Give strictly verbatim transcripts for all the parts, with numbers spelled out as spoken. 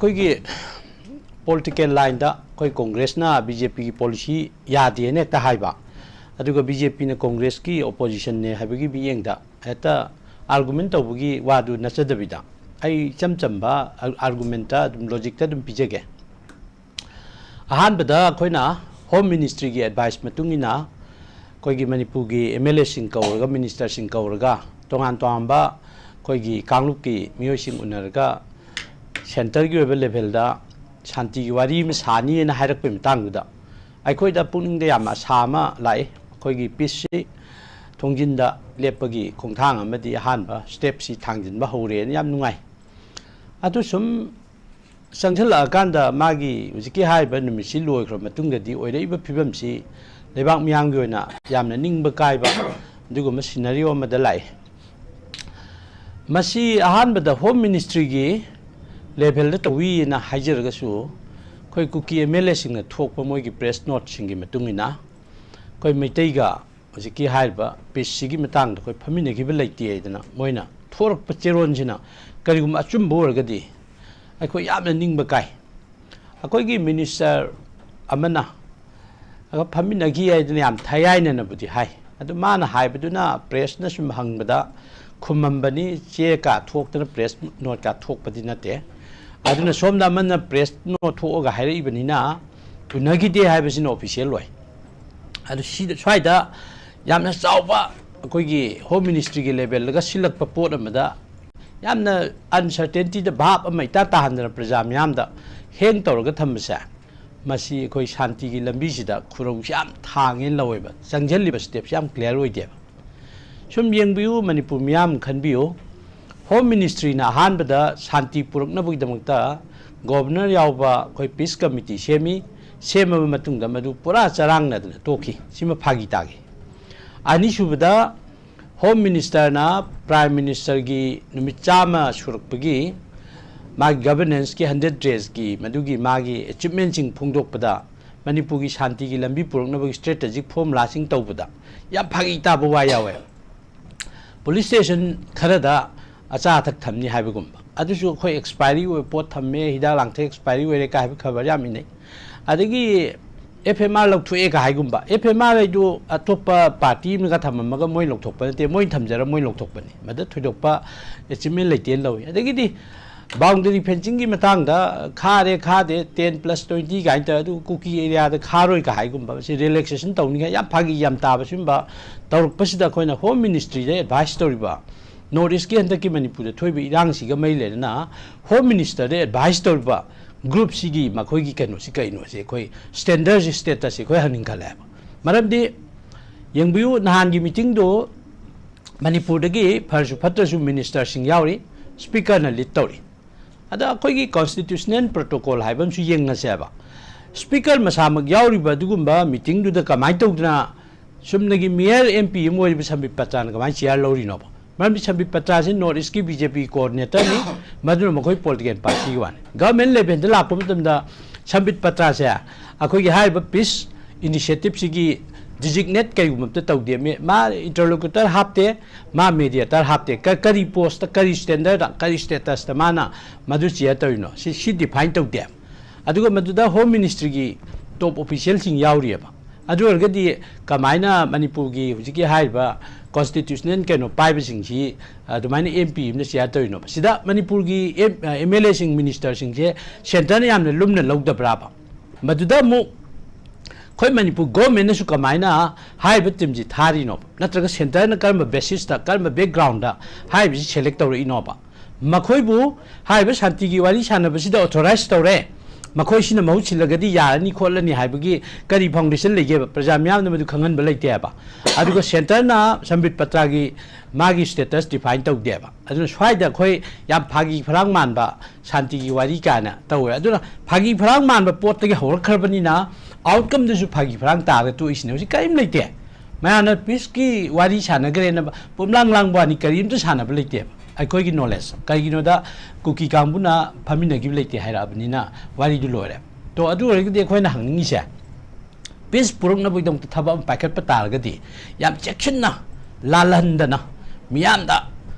ꯑꯩꯈꯣꯏꯒꯤ ꯄꯣꯂꯤꯇꯤꯀꯦꯜ ꯂꯥꯏꯟꯗ ꯑꯩꯈꯣꯏ ꯀꯣꯡꯒ꯭ꯔꯦꯁꯅ ꯕꯤ ꯖꯦ ꯄꯤꯒꯤ ꯄꯣꯂꯤꯁꯤ ꯌꯥꯗꯦꯅ ꯍꯦꯛꯇ ꯍꯥꯏꯕ, ꯑꯗꯨꯒ ꯕꯤ ꯖꯦ ꯄꯤꯅ ꯀꯣꯡꯒ꯭ꯔꯦꯁꯀꯤ ꯑꯣꯄꯣꯖꯤꯁꯟꯅꯦ ꯍꯥꯏꯕꯒꯤ ꯃꯤꯠꯌꯦꯡꯗ ꯍꯦꯛꯇ ꯑꯥꯔꯒꯨꯃꯦꯟ ꯇꯧꯕꯒꯤ ꯋꯥꯗꯨ ꯅꯠꯆꯗꯕꯤꯗ, ꯑꯩ ꯏꯆꯝ ꯆꯝꯕ ꯑꯥꯔꯒꯨꯃꯦꯟꯇ ꯑꯗꯨꯝ, ꯂꯣꯖꯤꯛꯇ ꯑꯗꯨꯝ ꯄꯤꯖꯒꯦ꯫ ꯑꯍꯥꯟꯕꯗ ꯑꯩꯈꯣꯏꯅ ꯍꯣꯝ ꯃꯤꯅꯤꯁꯇ꯭ꯔꯤꯒꯤ ꯑꯦꯗꯚꯥꯏꯁ ꯃꯇꯨꯡ ꯏꯟꯅ ꯑꯩꯈꯣꯏꯒꯤ ꯃꯅꯤꯄꯨꯔꯒꯤ ꯑꯦꯝ ꯑꯦꯜ ꯑꯦꯁꯤꯡ ꯀꯧꯔꯒ, ꯃꯤꯅꯤꯁꯇꯔꯁꯤꯡ ꯀꯧꯔꯒ, ꯇꯣꯉꯥꯟ ꯇꯣꯉꯥꯟꯕ ꯑꯩꯈꯣꯏꯒꯤ ꯀꯥꯡꯂꯨꯞꯀꯤ ꯃꯤꯑꯣꯏꯁꯤꯡ ꯎꯅꯔꯒ ꯁꯦꯟꯇꯔꯒꯤ ꯑꯣꯏꯕ ꯂꯦꯚꯦꯜꯗ ꯁꯥꯟꯇꯤꯒꯤ ꯋꯥꯔꯤ ꯑꯃ ꯁꯥꯅꯤꯅ ꯍꯥꯏꯔꯛꯄꯒꯤ ꯃꯇꯥꯡꯗꯨꯗ ꯑꯩꯈꯣꯏꯗ ꯄꯨꯛꯅꯤꯡꯗ ꯌꯥꯝꯅ ꯑꯁꯥ ꯑꯃ ꯂꯥꯛꯏ꯫ ꯑꯩꯈꯣꯏꯒꯤ ꯄꯤꯁꯁꯤ ꯊꯣꯡꯖꯤꯟꯗ ꯂꯦꯞꯄꯒꯤ ꯈꯣꯡꯊꯥꯡ ꯑꯃꯗꯤ ꯑꯍꯥꯟꯕ ꯁ꯭ꯇꯦꯞꯁꯤ ꯊꯥꯡꯖꯤꯟꯕ ꯍꯧꯔꯦꯅ ꯌꯥꯝ ꯅꯨꯡꯉꯥꯏ꯫ ꯑꯗꯨ ꯁꯨꯝ ꯆꯪꯁꯤꯜꯂꯛꯑꯀꯥꯟꯗ ꯃꯥꯒꯤ ꯍꯧꯖꯤꯛꯀꯤ ꯍꯥꯏꯔꯤꯕ ꯅꯨꯃꯤꯠꯁꯤ ꯂꯣꯏꯈ꯭ꯔ ꯃꯇꯨꯡꯗꯗꯤ ꯑꯣꯏꯔꯛꯏꯕ ꯐꯤꯕꯝꯁꯤ ꯂꯩꯕꯥꯛ ꯃꯤꯌꯥꯝꯒꯤ ꯑꯣꯏꯅ ꯌꯥꯝꯅ ꯅꯤꯡꯕ ꯀꯥꯏꯕ ꯑꯗꯨꯒꯨꯝꯕ ꯁꯤꯅꯔꯤꯑꯣ ꯑꯃꯗ ꯂꯥꯛꯏ꯫ ꯃꯁꯤ ꯑꯍꯥꯟꯕꯗ ꯍꯣꯝ ꯃꯤꯅꯤꯁꯇ꯭ꯔꯤꯒꯤ ꯂꯦꯚꯦꯜꯗ ꯇꯧꯏꯅ ꯍꯥꯏꯖꯔꯒꯁꯨ, ꯑꯩꯈꯣꯏ ꯀꯨꯀꯤ ꯑꯦꯝ ꯑꯦꯜ ꯑꯦꯁꯤꯡꯅ ꯊꯣꯛꯄ ꯃꯣꯏꯒꯤ ꯄ꯭ꯔꯦꯁ ꯅꯣꯠꯁꯤꯡꯒꯤ ꯃꯇꯨꯡ ꯏꯟꯅ ꯑꯩꯈꯣꯏ ꯃꯩꯇꯩꯒ ꯍꯧꯖꯤꯛꯀꯤ ꯍꯥꯏꯔꯤꯕ ꯄꯤꯁꯁꯤꯒꯤ ꯃꯇꯥꯡꯗ ꯑꯩꯈꯣꯏ ꯐꯝꯃꯤꯟꯅꯈꯤꯕ ꯂꯩꯇꯦ ꯍꯥꯏꯗꯅ ꯃꯣꯏꯅ ꯊꯣꯔꯛꯄ ꯆꯦꯔꯣꯟꯁꯤꯅ ꯀꯔꯤꯒꯨꯝꯕ ꯑꯆꯨꯝꯕ ꯑꯣꯏꯔꯒꯗꯤ ꯑꯩꯈꯣꯏ ꯌꯥꯝꯅ ꯅꯤꯡꯕ ꯀꯥꯏ꯫ ꯑꯩꯈꯣꯏꯒꯤ ꯃꯤꯅꯤꯁꯇꯔ ꯑꯃꯅ ꯑꯒ ꯐꯝꯃꯤꯟꯅꯈꯤ ꯍꯥꯏꯗꯅ ꯌꯥꯝ ꯊꯌꯥꯏꯅꯅꯕꯨꯗꯤ ꯍꯥꯏ꯫ ꯑꯗꯨ ꯃꯥꯅ ꯍꯥꯏꯕꯗꯨꯅ ꯄ꯭ꯔꯦꯁꯅ ꯁꯨꯝ ꯍꯪꯕꯗ ꯈꯨꯝꯃꯝꯕꯅꯤ, ꯆꯦ ꯀꯥ ꯊꯣꯛꯇꯅ ꯄ꯭ꯔꯦꯁ ꯅꯣꯠ ꯀꯥ ꯊꯣꯛꯄꯗꯤ ꯅꯠꯇꯦ꯫ ꯑꯗꯨꯅ ꯁꯣꯝꯗ ꯑꯃꯅ ꯄ꯭ꯔꯦꯁ ꯅꯣꯠ ꯊꯣꯛꯑꯒ ꯍꯥꯏꯔꯛꯏꯕꯅꯤꯅ ꯎꯅꯈꯤꯗꯦ ꯍꯥꯏꯕꯁꯤꯅ ꯑꯣꯐꯤꯁꯤꯌꯦꯜ ꯑꯣꯏ꯫ ꯑꯗꯨ ꯁꯤꯗ, ꯁ꯭ꯋꯥꯏꯗ ꯌꯥꯝꯅ ꯆꯥꯎꯕ ꯑꯩꯈꯣꯏꯒꯤ ꯍꯣꯝ ꯃꯤꯅꯤꯁꯇ꯭ꯔꯤꯒꯤ ꯂꯦꯚꯦꯜꯗꯒ ꯁꯤꯜꯂꯛꯄ ꯄꯣꯠ ꯑꯃꯗ ꯌꯥꯝꯅ ꯑꯟꯁꯔꯇꯦꯟꯇꯤꯗ ꯚꯥꯞ ꯑꯃ ꯏꯇꯥ ꯇꯥꯍꯟꯗꯅ ꯄ꯭ꯔꯖꯥ ꯃꯤꯌꯥꯝꯗ ꯍꯦꯡ ꯇꯧꯔꯒ ꯊꯝꯕꯁꯦ, ꯃꯁꯤ ꯑꯩꯈꯣꯏ ꯁꯥꯟꯇꯤꯒꯤ ꯂꯝꯕꯤꯁꯤꯗ ꯈꯨꯔꯧꯁꯤ ꯌꯥꯝ ꯊꯥꯡꯉꯦꯅ ꯂꯧꯋꯦꯕ꯫ ꯆꯪꯁꯤꯜꯂꯤꯕ ꯁ꯭ꯇꯦꯞꯁꯤ ꯌꯥꯝ ꯀ꯭ꯂꯤꯌꯥꯔ ꯑꯣꯏꯗꯦꯕ꯫ ꯁꯨꯝ ꯌꯦꯡꯕꯤꯌꯨ, ꯃꯅꯤꯄꯨꯔ ꯃꯤꯌꯥꯝ ꯈꯟꯕꯤꯌꯨ, ꯍꯣꯝ ꯃꯤꯅꯤꯁꯇ꯭ꯔꯤꯅ ꯑꯍꯥꯟꯕꯗ ꯁꯥꯟꯇꯤ ꯄꯨꯔꯛꯅꯕꯒꯤꯗꯃꯛꯇ ꯒꯣꯕꯔꯅꯔ ꯌꯥꯎꯕ ꯑꯩꯈꯣꯏ ꯄꯤꯁ ꯀꯃꯤꯇꯤ ꯁꯦꯝꯃꯤ꯫ ꯁꯦꯝꯃꯕ ꯃꯇꯨꯡꯗ ꯃꯗꯨ ꯄꯨꯔꯥ ꯆꯔꯥꯡꯅꯗꯅ ꯇꯣꯛꯈꯤ꯫ ꯁꯤꯃ ꯐꯥꯒꯤ ꯇꯥꯈꯤ꯫ ꯑꯅꯤꯁꯨꯕꯗ, ꯍꯣꯝ ꯃꯤꯅꯤꯁꯇꯔꯅ ꯄ꯭ꯔꯥꯏꯝ ꯃꯤꯅꯤꯁꯇꯔꯒꯤ ꯅꯨꯃꯤꯠ ꯆꯥꯝꯃ ꯁꯨꯔꯛꯄꯒꯤ ꯃꯥꯒꯤ ꯒꯚꯔꯅꯦꯟꯁꯀꯤ ꯍꯟꯗ꯭ꯔꯦꯠ ꯗꯦꯖꯀꯤ ꯃꯗꯨꯒꯤ ꯃꯥꯒꯤ ꯑꯦꯆꯤꯞꯃꯦꯟꯁꯤꯡ ꯐꯣꯡꯗꯣꯛꯄꯗ ꯃꯅꯤꯄꯨꯔꯒꯤ ꯁꯥꯟꯇꯤꯒꯤ ꯂꯝꯕꯤ ꯄꯨꯔꯛꯅꯕꯒꯤ ꯁ꯭ꯇ꯭ꯔꯦꯇꯦꯖꯤꯛ ꯐꯣꯔꯃꯨꯂꯥꯁꯤꯡ ꯇꯧꯕꯗ ꯌꯥꯝ ꯐꯥꯒꯤ ꯇꯥꯕ ꯋꯥ ꯌꯥꯎꯋꯦ꯫ ꯄꯨꯂꯤꯁ ꯁ꯭ꯇꯦꯁꯟ ꯈꯔꯗ ꯑꯆꯥ ꯑꯊꯛ ꯊꯝꯅꯤ ꯍꯥꯏꯕꯒꯨꯝꯕ, ꯑꯗꯨꯁꯨ ꯑꯩꯈꯣꯏ ꯑꯦꯛꯁꯄꯥꯏꯔꯤ ꯑꯣꯏꯕ ꯄꯣꯠ ꯊꯝꯃꯦ, ꯍꯤꯗꯥꯛ ꯂꯥꯡꯊꯛ ꯑꯦꯛꯁꯄꯥꯏꯔꯤ ꯑꯣꯏꯔꯦ ꯀꯥꯏ ꯍꯥꯏꯕ ꯈꯕꯔ ꯌꯥꯝ ꯏꯅꯩ꯫ ꯑꯗꯒꯤ ꯑꯦꯐ ꯑꯦꯝ ꯑꯥꯔ ꯂꯧꯊꯣꯛꯑꯦ ꯀꯥ ꯍꯥꯏꯒꯨꯝꯕ, ꯑꯦꯐ ꯑꯦꯝ ꯑꯥꯔ ꯍꯥꯏꯗꯨ ꯑꯇꯣꯞꯄ ꯄꯥꯔꯇꯤ ꯑꯃꯒ ꯊꯝꯃꯝꯃꯒ ꯃꯣꯏ ꯂꯧꯊꯣꯛꯄ ꯅꯠꯇꯦ, ꯃꯣꯏ ꯊꯝꯖꯔ ꯃꯣꯏ ꯂꯧꯊꯣꯛꯄꯅꯤ, ꯃꯗ ꯊꯣꯏꯗꯣꯛꯄ ꯑꯦꯆꯤꯞꯃꯦꯟ ꯂꯩꯇꯦꯅ ꯂꯧꯏ꯫ ꯑꯗꯒꯤꯗꯤ ꯕꯥꯎꯟꯗꯔꯤ ꯐꯦꯟꯁꯤꯡꯒꯤ ꯃꯇꯥꯡꯗ ꯈꯥꯔꯦ ꯈꯥꯗꯦ, ꯇꯦꯟ ꯄ꯭ꯂꯁ ꯇ꯭ꯋꯦꯟꯇꯤ ꯀꯥꯏꯅ ꯇꯧꯔꯦ, ꯑꯗꯨ ꯀꯨꯀꯤ ꯑꯦꯔꯤꯌꯥꯗ ꯈꯥꯔꯣꯏ ꯀꯥ ꯍꯥꯏꯒꯨꯝꯕ, ꯁꯤ ꯔꯤꯂꯦꯛꯁꯦꯁꯟ ꯇꯧꯅꯤꯡꯉꯥꯏ ꯌꯥꯝ ꯐꯥꯒꯤ ꯌꯥꯝ ꯇꯥꯕ ꯁꯤꯒꯨꯝꯕ ꯇꯧꯔꯛꯄꯁꯤꯗ ꯑꯩꯈꯣꯏꯅ ꯍꯣꯝ ꯃꯤꯅꯤꯁꯇ꯭ꯔꯤꯗ ꯑꯦꯗꯚꯥꯏꯁ ꯇꯧꯔꯤꯕ, ꯅꯣꯔꯠ ꯏꯁꯀꯤ ꯍꯟꯗꯛꯀꯤ ꯃꯅꯤꯄꯨꯔꯗ ꯊꯣꯛꯏꯕ ꯏꯔꯥꯡꯁꯤꯒ ꯃꯔꯤ ꯂꯩꯅꯅ ꯍꯣꯝ ꯃꯤꯅꯤꯁꯇꯔꯗ ꯑꯦꯗꯚꯥꯏꯁ ꯇꯧꯔꯤꯕ ꯒ꯭ꯔꯨꯞꯁꯤꯒꯤ ꯃꯈꯣꯏꯒꯤ ꯀꯩꯅꯣꯁꯤ ꯀꯩꯅꯣꯁꯦ, ꯑꯩꯈꯣꯏ ꯁ꯭ꯇꯦꯟꯗꯔꯁꯤ, ꯁ꯭ꯇꯦꯇꯁꯁꯤ ꯑꯩꯈꯣꯏ ꯍꯪꯅꯤꯡꯈꯠꯂꯦꯕ꯫ ꯃꯔꯝꯗꯤ ꯌꯦꯡꯕꯤꯌꯨ, ꯅꯍꯥꯟꯒꯤ ꯃꯤꯇꯤꯡꯗꯨ ꯃꯅꯤꯄꯨꯔꯗꯒꯤ ꯐꯔꯁꯨ ꯐꯠꯇ꯭ꯔꯁꯨ ꯃꯤꯅꯤꯁꯇꯔꯁꯤꯡ ꯌꯥꯎꯔꯤ, ꯁ꯭ꯄꯤꯀꯔꯅ ꯂꯤꯗ ꯇꯧꯔꯤ꯫ ꯑꯗ ꯑꯩꯈꯣꯏꯒꯤ ꯀꯣꯟꯁꯇꯤꯇ꯭ꯌꯨꯁꯅꯦꯜ ꯄ꯭ꯔꯣꯇꯣꯀꯣꯜ ꯍꯥꯏꯕ ꯑꯃꯁꯨ ꯌꯦꯡꯉꯁꯦꯕ꯫ ꯁ꯭ꯄꯤꯀꯔ ꯃꯁꯥꯃꯛ ꯌꯥꯎꯔꯤꯕ ꯑꯗꯨꯒꯨꯝꯕ ꯃꯤꯇꯤꯡꯗꯨꯗ ꯀꯃꯥꯏꯅ ꯇꯧꯗꯅ ꯆꯨꯝꯅꯒꯤ ꯃꯦꯌꯔ ꯑꯦꯝ ꯄꯤ ꯑꯃ ꯑꯣꯏꯔꯤꯕ ꯁꯝꯕꯤꯠ ꯄꯇ꯭ꯔꯥꯅ ꯀꯃꯥꯏꯅ ꯆꯤꯌꯥꯔ ꯂꯧꯔꯤꯅꯣꯕ? ꯃꯔꯝꯗꯤ ꯁꯝꯕꯤꯠ ꯄꯇ꯭ꯔꯥꯁꯤ ꯅꯣꯔꯠ ꯏꯁꯀꯤ ꯕꯤ ꯖꯦ ꯄꯤ ꯀꯣꯑꯣꯔꯗꯤꯅꯦꯇꯔꯅꯤ, ꯃꯗꯨꯅ ꯃꯈꯣꯏ ꯄꯣꯂꯤꯇꯤꯀꯦꯜ ꯄꯥꯔꯇꯤꯒꯤ ꯋꯥꯅꯤ꯫ ꯒꯚꯔꯟꯃꯦꯟ ꯂꯦꯚꯦꯜꯗ ꯂꯥꯛꯄ ꯃꯇꯝꯗ ꯁꯝꯕꯤꯠ ꯄꯇ꯭ꯔꯥꯁꯦ ꯑꯩꯈꯣꯏꯒꯤ ꯍꯥꯏꯔꯤꯕ ꯄꯤꯁ ꯏꯅꯤꯁꯤꯌꯦꯇꯤꯞꯁꯤꯒꯤ ꯗꯤꯖꯤꯒꯅꯦꯠ ꯀꯔꯤꯒꯨꯝꯕ ꯑꯝꯇ ꯇꯧꯗꯦ꯫ ꯃꯤ-, ꯃꯥ ꯏꯟꯇꯔꯂꯣꯀ꯭ꯌꯨꯇꯔ ꯍꯥꯞꯇꯦ, ꯃꯥ ꯃꯦꯗꯤꯌꯦꯇꯔ ꯍꯥꯞꯇꯦ꯫ ꯀ-, ꯀꯔꯤ ꯄꯣꯁꯇ, ꯀꯔꯤ ꯁ꯭ꯇꯦꯟꯗꯔꯗ, ꯀꯔꯤ ꯁ꯭ꯇꯦꯇꯁꯇ ꯃꯥꯅ ꯃꯗꯨ ꯆꯤꯌꯥꯔ ꯇꯧꯔꯤꯅꯣ? ꯁꯤ, ꯁꯤ ꯗꯤꯐꯥꯏꯟ ꯇꯧꯗꯦ꯫ ꯑꯗꯨꯒ ꯃꯗꯨꯗ ꯍꯣꯝ ꯃꯤꯅꯤꯁꯇ꯭ꯔꯤꯒꯤ ꯇꯣꯞ ꯑꯣꯐꯤꯁꯤꯌꯦꯜꯁꯤꯡ ꯌꯥꯎꯔꯤꯑꯕ꯫ ꯑꯗꯨ ꯑꯣꯏꯔꯒꯗꯤ ꯀꯃꯥꯏꯅ ꯃꯅꯤꯄꯨꯔꯒꯤ ꯍꯧꯖꯤꯛꯀꯤ ꯍꯥꯏꯔꯤꯕ ꯀꯣꯟꯁꯇꯤꯇ꯭ꯌꯨꯁꯅꯦꯜ ꯀꯩꯅꯣ ꯄꯥꯏꯕꯁꯤꯡꯁꯤ ꯑꯗꯨꯃꯥꯏꯅ ꯑꯦꯝ ꯄꯤ ꯑꯃꯅ ꯆꯤꯌꯥꯔ ꯇꯧꯔꯤꯅꯣꯕ? ꯁꯤꯗ ꯃꯅꯤꯄꯨꯔꯒꯤ ꯑꯦꯝ, ꯑꯦꯝ ꯑꯦꯜ ꯑꯦꯁꯤꯡ, ꯃꯤꯅꯤꯁꯇꯔꯁꯤꯡꯁꯦ ꯁꯦꯟꯇꯔꯅ ꯌꯥꯝꯅ ꯂꯨꯝꯅ ꯂꯧꯗꯕ꯭ꯔꯥꯕ? ꯃꯗꯨꯗ ꯑꯃꯨꯛ ꯑꯩꯈꯣꯏ ꯃꯅꯤꯄꯨꯔ ꯒꯣꯔꯃꯦꯟꯅꯁꯨ ꯀꯃꯥꯏꯅ ꯍꯥꯏꯔꯤꯕ ꯇꯤꯝꯁꯤ ꯊꯥꯔꯤꯅꯣꯕ? ꯅꯠꯇ꯭ꯔꯒ ꯁꯦꯟꯇꯔꯅ ꯀꯔꯝꯕ ꯕꯦꯁꯤꯁꯇ, ꯀꯔꯝꯕ ꯕꯦꯛꯒ꯭ꯔꯥꯎꯟꯗ ꯍꯥꯏꯔꯤꯕꯁꯤ ꯁꯦꯂꯦꯛ ꯇꯧꯔꯛꯏꯅꯣꯕ? ꯃꯈꯣꯏꯕꯨ ꯍꯥꯏꯔꯤꯕ ꯁꯥꯟꯇꯤꯒꯤ ꯋꯥꯔꯤ ꯁꯥꯟꯅꯕꯁꯤꯗ ꯑꯣꯊꯣꯔꯥꯏꯖ ꯇꯧꯔꯦ, ꯃꯈꯣꯏꯁꯤꯅ ꯃꯍꯨꯠ ꯁꯤꯜꯂꯒꯗꯤ ꯌꯥꯔꯅꯤ ꯈꯣꯠꯂꯅꯤ ꯍꯥꯏꯕꯒꯤ ꯀꯔꯤ ꯐꯥꯎꯟꯗꯦꯁꯟ ꯂꯩꯒꯦꯕ? ꯄ꯭ꯔꯖꯥ ꯃꯤꯌꯥꯝꯅ ꯃꯗꯨ ꯈꯪꯍꯟꯕ ꯂꯩꯇꯦꯕ꯫ ꯑꯗꯨꯒ ꯁꯦꯟꯇꯔꯅ ꯁꯝꯕꯤꯠ ꯄꯇ꯭ꯔꯥꯒꯤ ꯃꯥꯒꯤ ꯁ꯭ꯇꯦꯇꯁ ꯗꯤꯐꯥꯏꯟ ꯇꯧꯗꯦꯕ꯫ ꯑꯗꯨꯅ ꯁ꯭ꯋꯥꯏꯗ ꯑꯩꯈꯣꯏ ꯌꯥꯝ ꯐꯥꯒꯤ ꯐꯔꯥꯡ ꯃꯥꯟꯕ ꯁꯥꯟꯇꯤꯒꯤ ꯋꯥꯔꯤ ꯀꯥꯏꯅ ꯇꯧꯋꯦ꯫ ꯑꯗꯨꯅ ꯐꯥꯒꯤ ꯐꯔꯥꯡ ꯃꯥꯟꯕ ꯄꯣꯠꯇꯒꯤ ꯍꯧꯔꯛꯈ꯭ꯔꯕꯅꯤꯅ ꯑꯥꯎꯠꯀꯝꯗꯁꯨ ꯐꯥꯒꯤ ꯐꯔꯥꯡ ꯇꯥꯔꯒ ꯇꯣꯛꯏꯁꯤꯅꯦ꯫ ꯍꯧꯖꯤꯛ ꯀꯔꯤꯝ ꯂꯩꯇꯦ꯫ ꯃꯌꯥꯝꯅ ꯄꯤꯁꯀꯤ ꯋꯥꯔꯤ ꯁꯥꯟꯅꯈ꯭ꯔꯦꯅ ꯄꯨꯝꯂꯥꯡ ꯂꯥꯡꯕ ꯋꯥꯅꯤ, ꯀꯔꯤꯝꯇ ꯁꯥꯟꯅꯕ ꯂꯩꯇꯦꯕ ꯑꯩꯈꯣꯏꯒꯤ ꯅꯣꯂꯦꯖ꯫ ꯀꯩꯒꯤꯅꯣꯗ ꯀꯨꯀꯤ ꯀꯥꯡꯕꯨꯅ ꯐꯝꯃꯤꯟꯅꯈꯤꯕ ꯂꯩꯇꯦ ꯍꯥꯏꯔꯛꯑꯕꯅꯤꯅ ꯋꯥꯔꯤꯗꯨ ꯂꯣꯏꯔꯦ꯫ ꯇꯣ, ꯑꯗꯨ ꯑꯣꯏꯔꯒꯗꯤ ꯑꯩꯈꯣꯏꯅ ꯍꯪꯅꯤꯡꯉꯤꯁꯦ, ꯄꯤꯁ ꯄꯨꯔꯛꯅꯕꯒꯤꯗꯃꯛꯇ ꯊꯕꯛ ꯑꯃ ꯄꯥꯏꯈꯠꯄ ꯇꯥꯔꯒꯗꯤ ꯌꯥꯝ ꯆꯦꯛꯁꯤꯟꯅ, ꯂꯥꯜꯍꯟꯗꯅ, ꯃꯤꯌꯥꯝꯗ